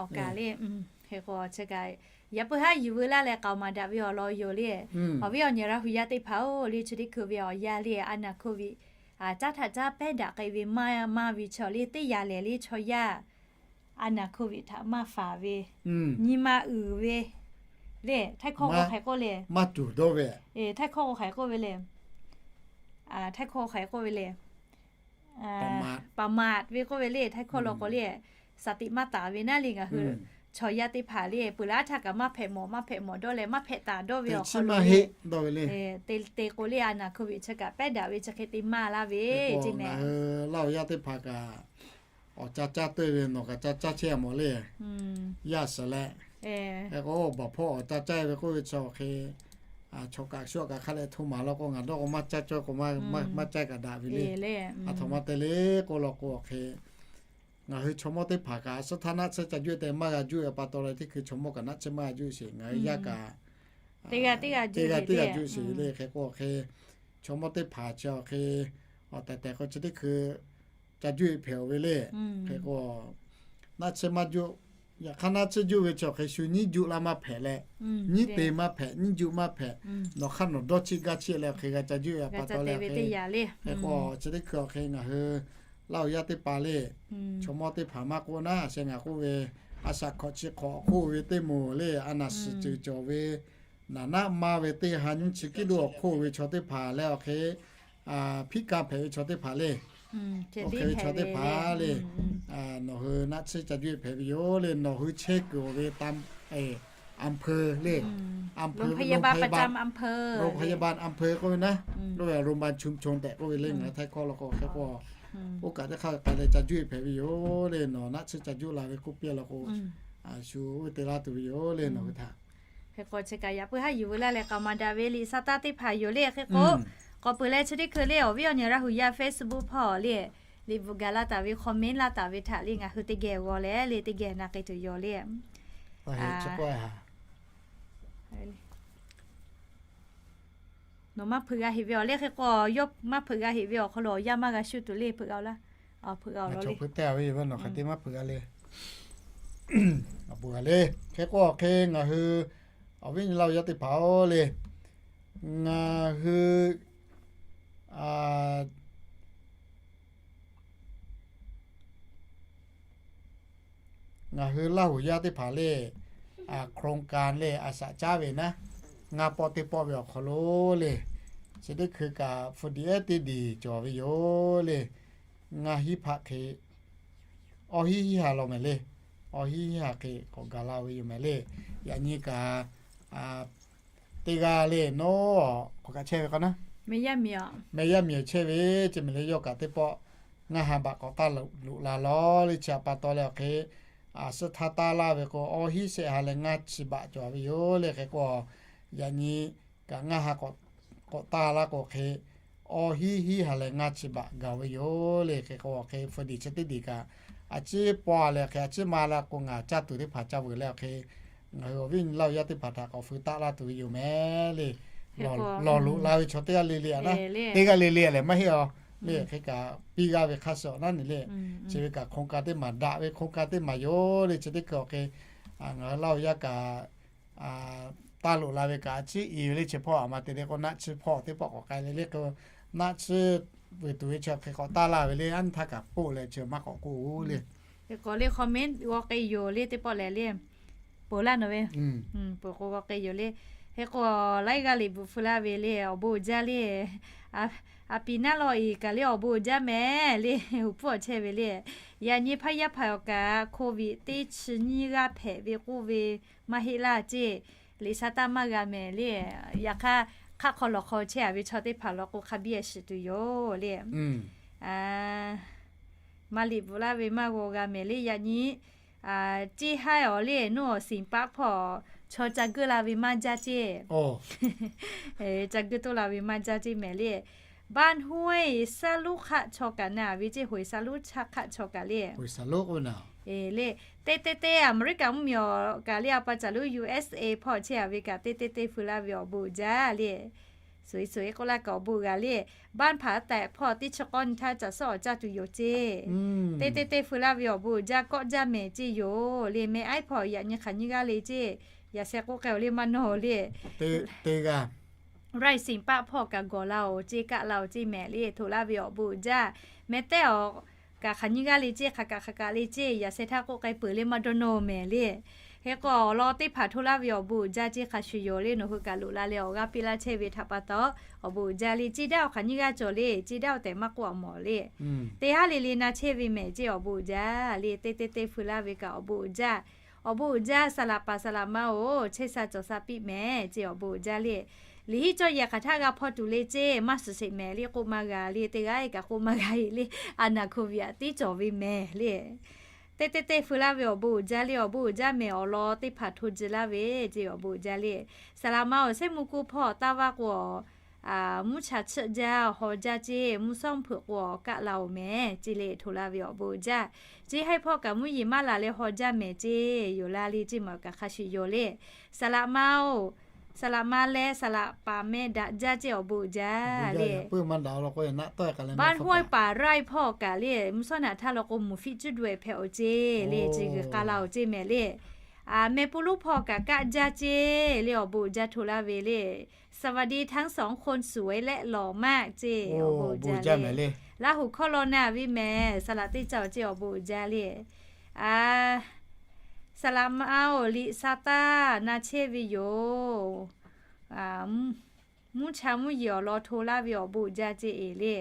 Hk'e k'o chi kaꞈ yaꞈ puiˉ haˉ yuˬ veu laˇ leh k'aoˍ maˍ daꞈ ve awˬ lawn yoˬ le. Awˬ viˉ awˬ nyi Laˇ huˍ yaˇ teˇ hpaˍ-oˬ le, chi teˇ hkui ve awˬ yanˇ le a naˍ โควิด caˉ htaꞈ caˉ pehˉ daꞈ k'ai ve maˇ maˇ ve chaw le teˇ yanˇ lehˬ le chaw yaˇ a naˍ โควิด htaꞈ maˇ faˍ ve nyi ma uiˍ ve le. Htaiˇ hkawˇ k'o hk'e k'oˆ le, maˇ tuˬ dawˇ ve, Htaiˇ hkawˇ k'o hk'e k'oˆ ve le, Htaiˇ hkawˇ hk'e k'oˆ ve le, ประมาท ve k'oˆ ve le. Htaiˇ hkawˇ law k'o le สติ maˇ taˍ ve naˉ le ngaˬ hui chaw yaˇ teˇ hpaˍ le peuˬ laˇ htaˇ kaꞈ maˇ hpehꞈ mawˬ maˇ hpehꞈ mawˬ dawˇ leh maˇ hpehꞈ taˍ dawˇ ve awˬ hk'aw lo le te te k'o le a naˍ โควิด chi kaꞈ pehˉ daꞈ ve chi hk'e te maˇ laˇ ve ceˇ mehˍ. Laˇ huˍ yaˇ teˇ hpaˍ kaꞈ awˬ ca caˇ teuˆ ve nawˬ kaꞈ ca caˇ chehˇ mawˬ le. Yaˇ suhˍ leh hk'e k'o baˬ hpawˇ awˬ ca caˇ ve k'oˆ ve chi awˬ hk'e chaw kaꞈ shu kaꞈ hk'a leh hto maˍ law k'o ngaˬ dawˇ k'o maˇ caˇ cawˇ k'o maˇ caˇ kaꞈ daꞈ ve le. Aˬ htoꞈ ma te le k'oˆ law k'o awˬ hk'e ngaˬ hui chaw mawˇ teˇ hpaˍ kaꞈ suhˉ htaˇ naˆ tsuhˇ ca juˆ te maˇ g'a juˆ-e pa taw leh teˇ hkui chaw mawˇ kaꞈ naˆ tsuhˇ maˇ g'a juˆ sheˍ. Ngaˬ hui yaˇ kaꞈ teˇ g'aˇ teˇ g'aˇ juˆ sheˍ le. Hk'e k'o awˬ hk'e chaw mawˇ teˇ hpaˍ chi awˬ hk'e awˬ tehˬ tehˬ k'o chi teˇ hkui ca juˆ-e hpehꞈ-oˬ ve le. Hk'e k'o naˆ tsuhˇ maˇ juˆ, yaꞈ hk'aˇ naˆ tsuhˇ juˆ ve chi awˬ hk'e shu nyiˉ juˆ laˇ maˇ hpehꞈ leh, nyiˉ te maˇ hpehꞈ, nyiˉ juˆ maˇ hpehꞈ, nawˬ hk'aˇ nawˬ dawˇ chiˆ gaˇ chiˆ leh awˬ hk'e g'a ca juˆ-e pa taw leh hk'e k'o chi teˇ hkui awˬ hk'e ngaˬ hui Laˇ huˍ yaˇ teˇ hpaˍ le chaw mawˇ teˇ hpaˍ maˇ k'oˆ naˉ, a sheh ngaˬ k'oˆ ve a shaꞈ hkawꞈ chi hk'awꞈ awˬ hk'oˆ ve teˇ moˍ le a naˍ shiˍ ceuˬ cawˬ ve naˍ naˆ maˇ ve teˇ ha nyiˇ chi kiˉ lo awˬ hk'oˆ ve chaw teˇ hpaˍ leh awˬ hk'e hpiˆ kaˇ hpehꞈ ve chaw teˇ hpaˍ le, oˇ hk'e ve chaw teˇ hpaˍ le nawˬ hui naˆ tsuhˇ ca juˆ-e hpehꞈ ve yoˬ le. Nawˬ hui chehˇ kuiˬ awˬ ve อำเภอ le, อำเภอ โรงพยาบาล โรงพยาบาล อำเภอ k'oˆ ve naˉ, โรงพยาบาล ชุมชน tehꞈ k'oˆ ve le ngaˬ hui Htaiˇ hkawˇ law k'o hk'e k'o oˇ kaꞈ teˇ hk'aˇ k'ai leh ca juˆ-e hpehꞈ ve yoˬ le. Nawˬ naˆ tsuhˇ ca juˆ la ve k'oˆ piˇ law k'o shu oˇ ve te laˇ tuˬ ve yoˬ le nawˬ hui htaꞈ. Hk'e k'o chi kaꞈ yaꞈ puiˉ haˉ yuˬ veu laˇ leh k'aoˍ maˍ daꞈ ve liꞈ sa taˇ teˇ hpaˍ yoˬ le. Hk'e k'o k'awꞈ peuˬ leh chi teˇ hkui le awˬ viˉ awˬ nyi Laˇ huˍ yaˇ Facebook hpawˇ le liꞈ bvuhꞈ gaˬ laˇ taˍ ve, comment laˇ taˍ ve htaꞈ le ngaˬ hui teˇ geh g'aw leh le teˇ geh na k'ai tuˬ yoˬ le. Nawˬ maˇ hpeuꞈ g'a heꞈ ve awˬ le hk'e k'o yawˇ maˇ hpeuꞈ g'a heꞈ ve awˬ hk'aw lo awˬ yanˇ maˇ g'a shuˇ tuˬ le hpeuꞈ g'a-o laˇ. Hpeuꞈ g'a-o law le. Hk'e k'o hk'e ngaˬ hui awˬ viˉ nyi Laˇ huˍ yaˇ teˇ hpaˍ-oˬ le, ngaˬ hui ngaˬ hui Laˇ huˍ yaˇ teˇ hpaˍ le, โครงการ le a shaꞈ caˉ ve naˉ, ngaˇ pawˆ teˇ pawˆ ve awˬ hk'aw lo le, chi teˇ hkui kaꞈ hpu diꞈ ehˉ teˇ diˬ cawˬ ve yoˬ le. ngaˇ hinˉ hpaˆ hk'e, awˇ hinˉ hinˉ ha law mehˍ le. Awˇ hinˉ hinˉ ha hk'e k'awꞈ gaˬ la ve yoˬ mehˍ le. Yaꞈ nyi kaꞈ, teˇ g'aˇ le nawˉ k'awꞈ kaꞈ chehˇ ve k'o naˉ, meh yaˇ miˬ chehˇ ve, chi mehˍ le yawˇ kaꞈ teˇ pawˆ ngaˇ ha baꞈ k'awꞈ taˇ loꞈ la lawˬ le. Chi htaꞈ pa taw leh awˬ hk'e, a suhˉ htaˇ taˇ laˇ ve k'o, awˇ hinˉ shehˆ ha leh ngaˇ chi baꞈ cawˬ ve yoˬ le. Hk'e k'o, yaꞈ nyi kaꞈ ngaˇ ha k'awꞈ taˇ laˇ k'o hk'e, awˇ hinˉ hinˉ ha leh ngaˇ chi baꞈ gaˬ ve yoˬ le. Hk'e k'o, awˬ hk'e feu diˬ chi teˇ diˬ kaꞈ, a ciˉ paw leh hk'e a ciˉ ma la k'o ngaˬ caˇ tuˬ teˇ hpaˍ ca vuiˬ leh awˬ hk'e, ngaˬ hui awˬ viˉ awˬ nyi Laˇ huˍ yaˇ teˇ hpaˍ htaꞈ k'awꞈ feu taˆ laˇ tuˬ ve yoˬ mehˍ le. Lawˬ loꞈ la ve chaw teˇ g'aˇ le le a naˉ, teˇ g'aˇ le le lehˬ maˇ heˆ a le. Hk'e kaꞈ piˇ g'aˇ ve hk'a shuˍ awˬ naˉ ne le. Chi ve kaꞈ โครงการ teˇ maˬ daꞈ ve โครงการ teˇ maˬ yoˬ le. Chi teˇ hkui awˬ hk'e, ngaˬ hui Laˇ huˍ yaˇ kaꞈ taˇ loꞈ la ve kaꞈ a ciˉ i ve le. Chi hpawˇ a ma te le k'o naˆ tsuhˇ hpawˇ teˇ pawˆ k'awꞈ k'ai le le k'o, naˆ tsuhˇ vuiˬ tuˬ ve chi awˬ hk'e k'awꞈ taˇ laˇ ve le. Aˉ nyi htaˇ kaꞈ k'oˆ leh chi maˇ k'awꞈ k'oˆ le. Hk'e k'o le comment g'aw k'ai yoˬ le teˇ pawˆ lehˬ le. Peuˬ laˇ nawˬ ve, peuˬ k'o g'aw k'ai yoˬ le. Hk'e k'o laiˉ g'aˇ liꞈ bvuhꞈ feu laˇ ve le awˬ bon uiˍ jaˇ le. A piˍ naˉ law iˍ kaꞈ le awˬ bon uiˍ jaˇ mehˍ le. Uˍ puˉ awˬ chehˇ ve le. Yaꞈ nyi hpaˇ yaˇ hpaˍ awˬ kaꞈ โควิด teˇ chi nyiˇ g'aˇ hpehꞈ ve k'oˆ ve maˇ heˆ laˇ ceˇ. Liꞈ sha taˇ maˇ g'a mehˍ le. Yaꞈ hk'aˇ, hk'aˆ hk'aw lawˬ hk'aw chehˇ a ve chaw teˇ hpaˍ law k'o hk'a biˇ a shiˍ tuˬ yoˬ le. Maˇ liꞈ bvuhꞈ laˇ ve maˇ g'aw g'a mehˍ le. Yaꞈ nyi ceˇ haiˉ awˬ le nuˇ awˬ siˍ paˆ hpawˇ chaw ca geuˆ la ve maˇ jaˇ ceˇ. Ca geuˆ toˆ la ve maˇ jaˇ ceˇ mehˍ le. บ้านห้วยสะลุก hk'aˆ chaw kaꞈ na ve ceˇ, ห้วยสะลุก hk'aˆ chaw kaꞈ le. Le, teˇ teˇ teˇ Aˍmeˍriˆkaꞈ mvuhˇmiˬ awˬ kaꞈ le a pa caˬ lo U S A hpawˇ chehˇ a ve kaꞈ teˇ teˇ teˇ feu laˇ ve awˬ bon uiˍ jaˇ le. Suˍ-e suˍ-e k'oˆ laˇ kaꞈ awˬ bon g'a le. บ้านผาแตก hpawˇ teˇ chi k'awˇ nyi htaˇ caˬ suhˉ awˬ caˇ tuˬ yoˬ ceˇ. Teˇ teˇ teˇ feu laˇ ve awˬ bon uiˍ jaˇ kawˆ jaˇ mehˍ ceˇ yoˬ le. Meh aiˉ hpawˇ yaꞈ nyi hk'aˬ nyiˇ g'aˇ le ceˇ. Yaꞈ sheh k'oˆ k'ai awˬ le maˇ nawˬ le. Raiˇ siˍ paˆ hpawˇ kaꞈ gawˬ la oˬ ceˇ, kaˆ la oˬ ceˇ mehˍ le. Htoꞈ laˇ ve awˬ bon uiˍ jaˇ. Meh tehˉ awˬ kaꞈ hk'aˬ nyiˇ g'aˇ le ceˇ, hk'aˬ kaꞈ hk'aˬ kaꞈ le ceˇ. Yaꞈ sheh htaˇ k'oˆ k'ai peuˬ le maˇ dawˇ nawˬ mehˍ le. Hk'e k'o awˬ lawn teˇ hpaˍ htoꞈ laˇ ve awˬ bon uiˍ jaˇ ceˇ hk'a shuˍ yoˬ le. Nawˬ hui kaꞈ loꞈ la leh awˬ g'aˇ piˇ laˇ chehˇ ve htaꞈ pa taw awˬ bon uiˍ jaˇ le. Ceˇ daˇ awˬ hk'aˬ nyiˇ g'aˇ cawˬ le, ceˇ daˇ awˬ tehˬ maˇ k'oˆ a mawˬ le. Teˇ haˉ le le na chehˇ ve mehˍ ceˇ awˬ bon uiˍ jaˇ le. Teˇ teˇ teˇ feu laˇ ve kaꞈ awˬ bon uiˍ jaˇ. Awˬ bon uiˍ jaˇ, saˍ laꞈ paˍ saˍ laꞈ ma oˬ, chehˇ sha cawˬ sha piˇ mehˍ ceˇ awˬ bon uiˍ jaˇ le. Liꞈ hiˆ cawˇ yehˬ hk'aˬ htaˇ g'a hpawˇ tuˬ le ceˇ, maˇ shiˍ sheˍ mehˍ le k'oˆ maˇ g'a le. Teˇ g'aˇ kaꞈ k'oˆ maˇ g'a heˆ le. A naˍ โควิด a tiˉ cawˬ ve mehˍ le. Teˇ teˇ teˇ feu laˇ ve awˬ bon uiˍ jaˇ le. Awˬ bon uiˍ jaˇ mehˍ awˬ lawn teˇ hpaˍ hto ji laˇ ve ceˇ awˬ bon uiˍ jaˇ le. Saˍ laꞈ ma awˬ shehˉ mvuhˇ kuˇ hpawˇ taˇ vaˇ k'o, mvuhˇ cha chiˆ jaˇ haw jaˇ ceˇ, mvuhˇ shawˉ hpeuꞈ k'o awˬ kaˆ la oˬ mehˍ ceˇ le. Htoꞈ laˇ ve awˬ bon uiˍ jaˇ. Ceˇ haiˉ hpawˇ kaꞈ mvuhˇ yeˬ maˇ laˬ leh haw jaˇ mehˍ ceˇ yoˬ la le. Ceˇ maˬ kaꞈ hk'a shuˍ yoˬ le. Saˍ laꞈ ma oˬ, saˍ laꞈ ma leh saˍ laꞈ paˍ meh daꞈ jaˇ ceˇ awˬ bon uiˍ jaˇ le. บ้านห้วยป่าไร่ hpawˇ kaꞈ le mvuhˇ shawˉ naꞈ htaˇ law k'o mvuhˇ fiˆ cuˇ daweh hpehꞈ oˬ ceˇ le. Ceˇ g'uiˬ k'a la oˬ ceˇ mehˍ le. Meh puˇ lonˉ hpawˇ kaꞈ kaˆ jaˇ ceˇ le. Awˬ bon uiˍ jaˇ htoꞈ laˇ ve le. สวัสดีทั้งสองคน สวยและหล่อมาก ceˇ awˬ bon uiˍ jaˇ le. Laˇ huˍ hkawˇ law na ve mehˍ, saˍ laꞈ teˇ caˇ awˬ ceˇ awˬ bon uiˍ jaˇ le. Saˍ laꞈ ma oˬ, liꞈ sha taˇ na chehˇ ve yoˬ. Mvuhˇ cha mvuhˇ yeˬ awˬ lawn hto laˇ ve awˬ bon uiˍ jaˇ ceˇ eˬ le.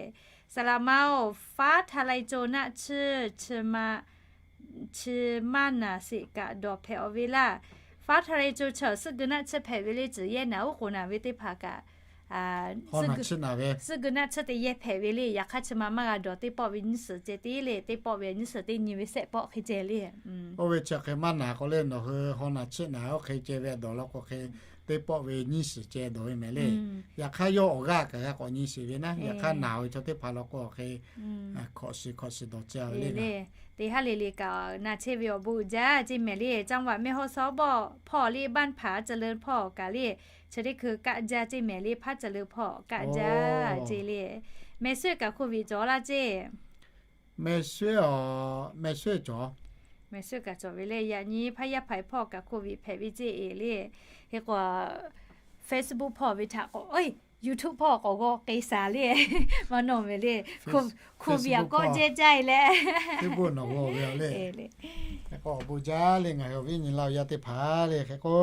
Saˍ laꞈ ma oˬ, ฟ้าทะลายโจร naˆ tsuhˇ chi maˇ naˍ sheˍ kaꞈ dawˬ hpehꞈ aˬ ve laˇ. ฟ้าทะลายโจร chaw suhˆ geu naˆ tsuhˇ hpehꞈ ve le. Tcuhˍ yehˇ naˍ uˉ k'oˍ naˍ ve teˇ hpaˍ kaꞈ suhˆ geu naˆ tsuhˇ teˇ yehˇ hpehꞈ ve le. Yaꞈ hk'aˇ chi ma maˇ g'a dawˬ teˇ pawˆ ve nyiˇ suhˍ ceh tiˉ le. Teˇ pawˆ ve nyiˇ suhˍ teˇ nyi ve shehˆ pawˆ hk'e ceh le. Oˇ ve chi hk'e maˇ naˍ k'o le, nawˬ hui haw naˍ chiˆ naˍ oˇ hk'e ceh ve dawˬ law k'o hk'e, teˇ pawˆ ve nyiˇ suhˍ ceh dawˬ ve mehˍ le. Yaꞈ hk'aˇ yawˇ awˬ g'aˇ kaꞈ g'a k'awꞈ nyi sheˍ ve naˉ. Yaꞈ hk'aˇ naˍ ve chaw teˇ hpaˍ law k'o hk'e, hkawꞈ shiˍ hkawꞈ shiˍ dawˬ ceh ve le. Teˇ haˉ le le kaꞈ na chehˇ ve awˬ bon uiˍ jaˇ ceˇ mehˍ le. จังหวัดแม่ฮ่องสอน hpawˇ le บ้านผาเจริญ hpawˇ kaꞈ le, chi teˇ hkui kaˆ jaˇ ceˇ mehˍ le. ผาเจริญ hpawˇ kaˆ jaˇ ceˇ le. Mehˍ suhˆ kaꞈ โควิด cawˬ laˇ ceˇ. Mehˍ suhˆ, mehˍ suhˆ cawˬ, mehˍ suhˆ kaꞈ cawˬ ve le. Yaꞈ nyi hpaˇ yaˇ hpaˍ hpawˇ kaꞈ โควิด hpehꞈ ve ceˇ eˬ le. Hk'e k'o Facebook hpawˇ ve htaꞈ k'o, YouTube hpawˇ k'awꞈ g'aw k'ai shaˍ le. Maˇ nawˬ ve le, โควิด kawˆ jehˇ jaˇ e leh, teˇ bon nawˬ g'aw ve le. Hk'e k'o awˬ bon jaˇ le. Ngaˬ hui awˬ viˉ nyi Laˇ huˍ yaˇ teˇ hpaˍ le. Hk'e k'o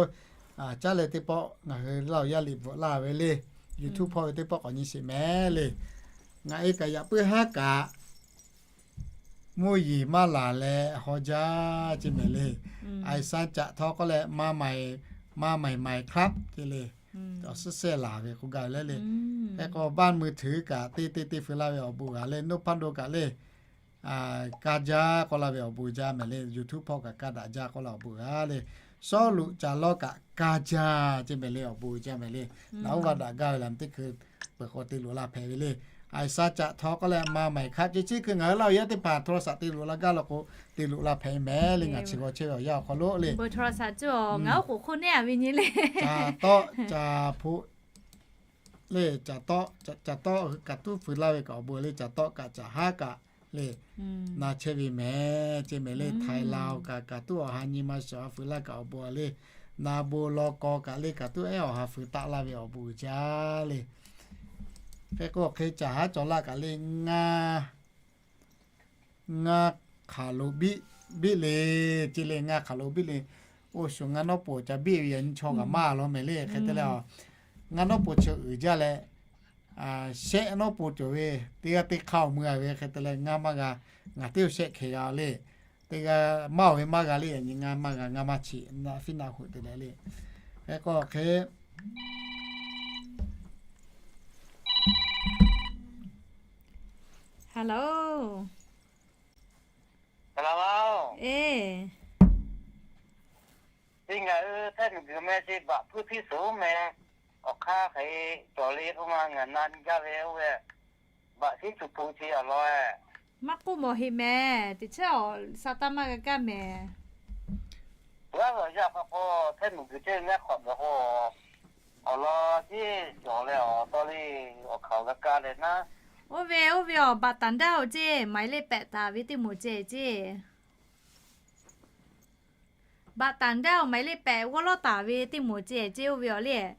caˉ leh teˇ pawˆ ngaˬ hui Laˇ huˍ yaˇ liꞈ bvuhꞈ laˇ ve le. YouTube hpawˇ ve teˇ pawˆ k'awꞈ nyi sheˍ mehˍ le. Ngaˬ e kaꞈ yaꞈ puiˉ haˉ kaꞈ Mvuhˇ yeˬ maˇ laˬ leh haw jaˇ ce mehˍ le. Aiˍ saˍ caꞈ htawˇ k'oˆ leh, maˇ maiˍ, maˇ maiˍ maiˍ hk'aˉ ce le. Awˬ suhˉ shehˆ laˬ ve k'oˆ gaˇ ve le le. Hk'e k'o บ้านมือถือ kaꞈ teˇ teˇ teˇ feu laˇ ve awˬ bon g'a le, นพดล kaꞈ le, kaˇ jaˇ k'oˆ laˇ ve awˬ bon jaˇ mehˍ le, YouTube hpawˇ kaꞈ kaˇ daꞈ jaˇ k'oˆ laˇ awˬ bon g'a le. Sawˉluꞈ caˍ lawˇ kaꞈ kaˇ jaˇ ce mehˍ le, awˬ bon jaˇ mehˍ le. Naˍ uˉ vaˇ daꞈ gaˇ ve laˬ teˇ hkui peuˬ k'o te loꞈ la hpehꞈ ve le. Aiˍ saˍ caꞈ htawˇ k'oˆ leh maˇ maiˍ hk'aˉ ce, chi hkui ngaˬ hui laˇ awˬ yaˇ teˇ hpaˍ โทรศัพท์ te loꞈ la gaˇ law k'o, te loꞈ la hpehꞈ ve mehˍ le, ngaˬ chi g'aw chehˇ ve awˬ yanˇ awˬ hk'aw lo le. Caˍ tawˆ caˍ hpoˆ le, caˍ tawˆ, caˍ tawˆ kaꞈ tuˉ feu laˇ ve kaꞈ awˬ bon le, caˍ tawˆ kaꞈ caˍ haˉ kaꞈ le, na chehˇ ve mehˍ ce mehˍ le. Htaiˍ Laˍ kaꞈ kaꞈ tuˉ awˬ ha nyi ma shawˍ a feu laˇ kaꞈ awˬ bon le. Naˍ bon law kaw kaꞈ le kaꞈ tuˉ ehˉ awˬ ha feu taˆ laˇ ve awˬ bon uiˍ jaˇ le. Hk'e k'o hk'e caˍ haˉ cawˬ laˇ kaꞈ le, ngaˇ ngaˇ hk'aˬ lo biˆ, biˆ le, ce le ngaˇ hk'aˬ lo biˆ le. Oˇ shuˍ ngaˇ nawˉ poˍ ca biˆ ve yaꞈ nyi chaw kaꞈ maˇ law mehˍ le. Hk'e te leh, ngaˇ nawˉ poˍ chi uiˍ jaˇ leh, shehˆ nawˉ poˍ cawˬ ve teˇ g'aˇ teˇ hk'aˇ awˬ mui a ve hk'e te leh ngaˇ maˇ g'a, ngaˬ teˇ oˇ shehˆ hkeh g'a le. Teˇ g'aˇ maˇ oˬ ve maˇ g'a le, yaꞈ nyi ngaˇ maˇ g'a, ngaˇ maˇ chi, naˆ fiˉ naˆ hoꞈ te leh le. Hk'e k'o hk'e Hello. Eˬ, teˇ ngaˬ hui Htaiˇ miˬguiˬ meh ce baꞈ puiˉ htiˇ suˍ meh, awˬ hk'aˇ hk'e cawˬ le k'oˆ ma ngaˬ na nyi gaˇ ve oˇ ve, baꞈ shiˉ chu hpu ce awˬ lawn maˇ k'oˆ mawˬ heꞈ mehˍ. Teˇ chehˇ awˬ sa taˇ maˇ g'a kaˇ mehˍ. G'aˇ ve awˬ yanˇ hk'a k'o, Htaiˇ miˬguiˬ ce ngaˇ hk'awꞈ gaˬ k'o, awˬ lawn tiˉ cawˬ leh awˬ taw le, awˬ hk'aw g'a kaˇ leh naˉ. Oˇ ve, oˇ ve awˬ baꞈ taˍ daˇ oˬ ce, หมายเลข pehꞈ taˍ ve teˇ moˍ ce ce. Baꞈ taˍ daˇ oˬ หมายเลข pehꞈ g'awˇ lawˉ taˍ ve teˇ moˍ ce ce oˇ ve awˬ le.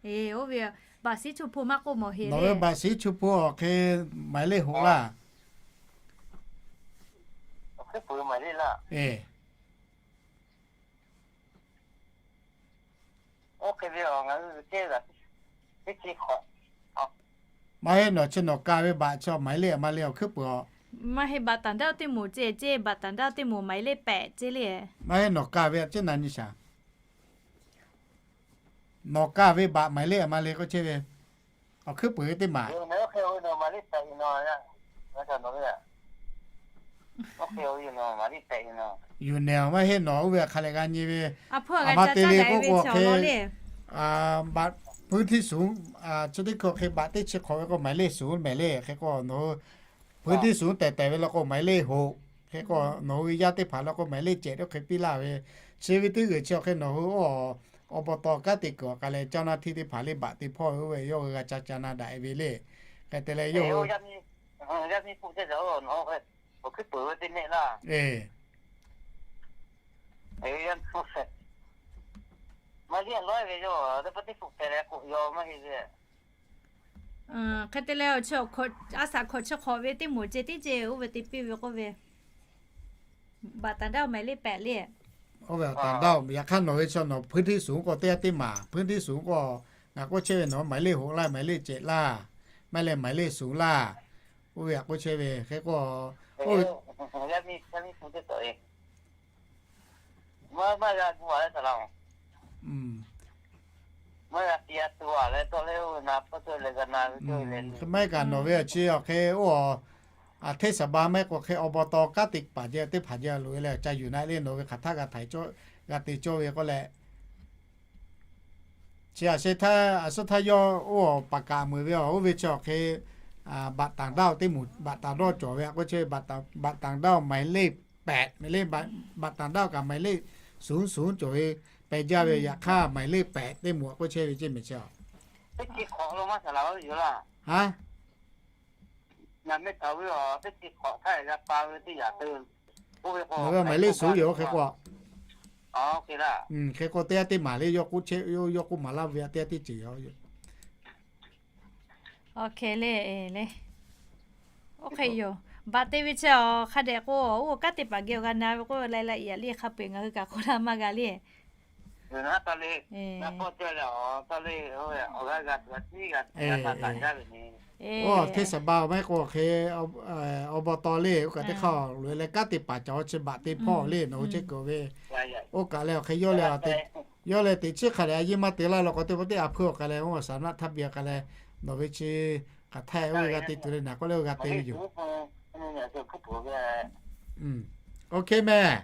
Eˬ, oˇ ve baꞈ shiˉ chu hpu maˇ k'oˆ mawˬ heꞈ le. Baꞈ shiˉ chu hpu awˬ hk'e หมายเลข hoꞈ laˇ. Eˬ, maˇ heˆ nawˬ chi nawˬ ka ve baꞈ chi awˬ หมายเลข a ma le awˬ hkuiˉ puiˍ a. Maˇ heˆ, baꞈ taˍ daˇ oˬ teˇ moˍ ce ce, baꞈ taˍ daˇ oˬ teˇ moˍ หมายเลข pehꞈ ce le. Maˇ heˆ, nawˬ ka ve a ciˉ na nyi shaˍ. Nawˬ ka ve baꞈ หมายเลข a ma le k'oˆ chehˇ ve, awˬ hkuiˉ puiˍ ve teˇ maˬ. Yuˬ nehˬ maˇ heˆ nawˬ oˇ ve hk'a leh g'a nyi ve, a ma te le k'oˆ k'o hk'e, puiˉ htiˇ suˍ, chi teˇ hkui hk'e baꞈ teˇ chi hk'awꞈ ve k'o หมายเลข suˍ mehˍ le. Hk'e k'o nawˬ hui puiˉ htiˇ suˍ tehˬ tehˬ ve law k'o หมายเลข hoꞈ. Hk'e k'o nawˬ hui ve yaˇ teˇ hpaˍ law k'o หมายเลข cehˬ oˇ hk'e piˇ laˇ ve, chi ve teˇ g'uiˬ chi awˬ hk'e nawˬ hui oˇ awˬ baw taw kanˉ te kuiˬ awˬ k'a leh เจ้าหน้าที่ teˇ hpaˍ le baꞈ te hpawˇ ve oˇ ve yawˇ hui g'a ca ca na daꞈ ve le. Hk'e te leh yawˇ hui Hk'e te leh, a shaꞈ hkawꞈ chi hk'awꞈ ve teˇ moˍ ce teˇ ce oˇ ve te piˇ ve k'oˆ ve, baꞈ taˍ daˇ oˬ หมายเลข pehꞈ le. Oˇ ve taˍ daˇ oˬ, yaꞈ hk'aˇ nawˬ ve chi nawˬ puiˉ htiˇ suˍ k'o teˇ g'aˇ teˇ maˬ, puiˉ htiˇ suˍ k'o ngaˬ k'oˆ chehˇ ve nawˬ หมายเลข hoꞈ laˇ, หมายเลข cehˬ laˇ, maˇ leh หมายเลข suˍ laˇ, oˇ ve htaꞈ k'oˆ chehˇ ve. Hk'e k'o, maˇ heˆ kaꞈ nawˬ ve chi awˬ hk'e oˇ a, a hteˇ saˍ ba mehˆ k'o hk'e awˬ baw taw kanˉ te paˍ jehˇ teˇ hpaˍ jehˇ loꞈ e leh ca yuˬ na le, nawˬ ve hk'aˬ htaˇ g'a htaiˍ g'a te cawˇ ve k'oˆ leh, chi a shehˍ htaˇ a suhˉ htaˇ yawˇ oˇ awˬ paˍ kaꞈ meuˍ ve a, oˇ ve chi awˬ hk'e baꞈ taˍ daˇ oˬ teˇ moˍ, baꞈ taˍ daˇ oˬ cawˬ ve a k'oˆ chehˇ ve, baꞈ taˍ daˇ oˬ หมายเลข pehꞈ mehˍ le, baꞈ taˍ daˇ oˬ kaꞈ หมายเลข suˍ suˍ cawˬ ve pehꞈ jaˇ ve. Yaꞈ hk'aˇ หมายเลข pehꞈ teˇ moˍ a k'oˆ chehˇ ve ceˇ mehˍ chi a. Haˉ, nawˬ ve หมายเลข suˍ yoˬ hk'e k'o, hk'e k'o teˇ g'aˇ teˇ maˬ le, yawˇ k'oˆ chehˇ, yawˇ k'oˆ maˍ laˇ ve a teˇ g'aˇ teˇ ceuˬ yoˬ. Awˬ hk'e le, le, oˇ hk'e yoˬ. Baꞈ te ve chi a hk'a dehꞈ k'o, oˇ kanˉ te paˍ geh awˬ g'a na ve k'oˆ leh la i a le, hk'a peu-eˬ ngaˬ hui kaꞈ k'oˆ laˇ maˇ g'a le. Oˇ hteˇ saˍ ba maˇ heˆ k'o hk'e, awˬ baw taw le, oˇ kaꞈ teˇ hk'aˇ loꞈ e leh kanˉ te paˍ caˬ awˬ chi baꞈ te hpawˇ le nawˬ hui chehˇ kuiˬ ve. Oˇ kaꞈ leh awˬ hk'e yawˇ leh, yawˇ leh teꞈ chiˉ hk'a dehꞈ a yeˇ maˇ te laˇ law k'o teˇ pawˆ teˇ a hpui awˬ k'a leh oˇ saˍ naˆ htaˇ biˇ a k'a leh, nawˬ ve chi hk'aˬ htaˇ oˇ ve g'a te tuˬ le naˍ k'oˆ leh oˇ g'a te ve yoˬ. Oˇ hk'e mehˍ.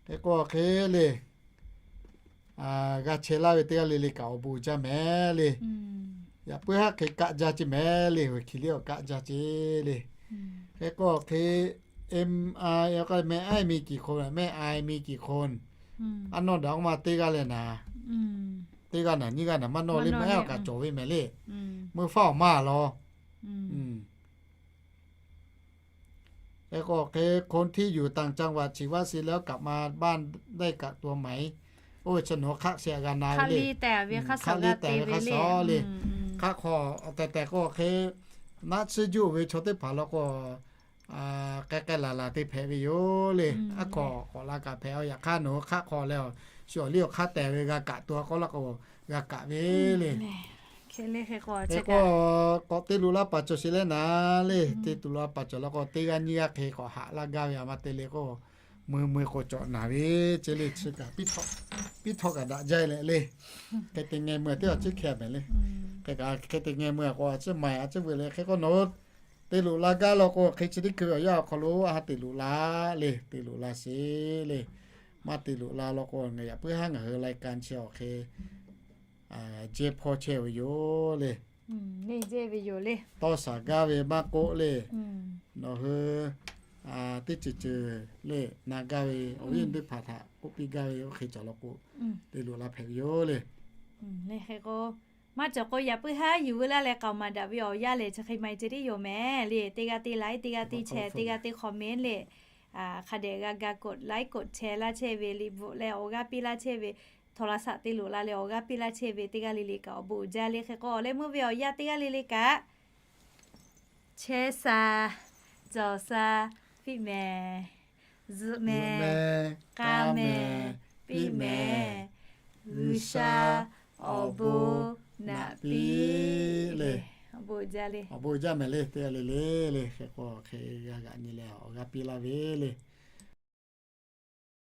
Hk'e k'o hk'e le, g'a chehˇ laˇ ve teˇ g'aˇ le le kaꞈ awˬ bon jaˇ mehˍ le. Yaꞈ puiˉ haˉ hk'e kaˆ jaˇ ce mehˍ le, awˬ hkiˬ liˇ awˬ kaˆ jaˇ ce le. Hk'e k'o hk'e, meh a mi kiˬ hk'o, meh a mi kiˬ hk'o, a nawˇ daꞈ oˇ ma teˇ g'aˇ leh naˍ, teˇ g'aˇ naˍ nyiˇ g'aˇ naˍ maˇ nawˇ le, meh a awˬ kaꞈ cawˬ ve mehˍ le. Meuˇ faˉ awˬ maˇ law. Hk'e k'o hk'e, คนที่อยู่ต่างจังหวัด ฉีดวัคซีนแล้วกลับมาบ้านได้กักตัวไหม oˇ ve chi nawˬ hk'aˆ sheh g'a na ve le. Hk'aˆ liˇ tehˬ ve hk'aˇ suh le. Hk'aˆ hk'aw tehˬ tehˬ k'o hk'e, naˆ tsuhˇ juˆ ve chaw teˇ hpaˍ law k'o, k'ai k'ai laˬ laˬ te hpehꞈ ve yoˬ le. Aˉ hk'aw k'awꞈ la kaꞈ hpehꞈ a. Yaꞈ hk'aˇ nawˬ hui hk'aˆ hk'aw leh, shu awˬ liˇ awˬ hk'aˇ tehˬ ve g'a kaꞈ to a k'oˆ laˇ k'o, g'a kaꞈ ve le. Hk'e k'o, k'awꞈ te luˬ la paˍ cawˬ sheˍ leh naˍ le. Te tuˬ la paˍ cawˬ law k'o, teˇ g'aˇ nyiˇ g'aˇ hk'e k'awꞈ haꞈ laˇ gaˇ ve a ma te le k'o, mui mui k'o cawꞈ naˍ ve ce le. Chi kaꞈ piˇ htawˆ kaꞈ daꞈ jaˇ leh le. Hk'e te ngeh mui teˇ awˬ ciˉ hkeh mehˍ le. Hk'e kaꞈ hk'e te ngeh mui a k'o a ciˉ ma a ciˉ veu le. Hk'e k'o nawˬ hui te luˬ la gaˇ law k'o, hk'e chi teˇ hkui ve awˬ yanˇ awˬ hk'aw lo a ha te luˬ la le. Te luˬ la sheˍ le. Maˇ te luˬ la law k'o, ngaˬ yaꞈ puiˉ haˉ ngaˬ hui รายการ chi awˬ hk'e jehˇ hpawˇ chehˇ ve yoˬ le. Tawˇ shaˍ gaˇ ve maˇ k'oˆ le. Nawˬ hui teˇ ceuˬ ceuˬ le na gaˇ ve awˬ viˉ teˇ hpaˍ htaꞈ k'oˆ piˇ gaˇ ve oˇ hk'e cawˬ law k'o, te luˬ la hpehꞈ ve yoˬ le. Hk'e k'o, maˇ cawˬ k'o yaꞈ puiˉ haˉ yuˬ veu laˇ leh k'aoˍ maˍ daꞈ ve awˬ yanˇ lehˬ chi hk'e ma e ce tiˉ yoˬ mehˍ le. Teˇ g'aˇ teˇ like, teˇ g'aˇ teˇ share, teˇ g'aˇ teˇ comment le. Hk'a dehꞈ g'a ga กด like กด share laˇ chehˇ ve, liꞈ bvuhꞈ leh awˬ g'aˇ piˇ laˇ chehˇ ve, โทรศัพท์ te luˬ la leh awˬ g'aˇ piˇ laˇ chehˇ ve teˇ g'aˇ le le kaꞈ awˬ bon uiˍ jaˇ le. Hk'e k'o awˬ leh meuˇ ve awˬ yanˇ teˇ g'aˇ le le kaꞈ chehˇ sha, cawˬ sha, piˇ mehˍ, zuhꞈ mehˍ, k'a mehˍ, piˇ mehˍ, G'uiˬsha awˬ bon naꞈ piˇ le. Awˬ bon uiˍ jaˇ mehˍ le, teˇ g'aˇ le le le. Hk'e k'o hk'e g'a g'aꞈ nyi leh awˬ g'aˇ piˇ laˇ ve le.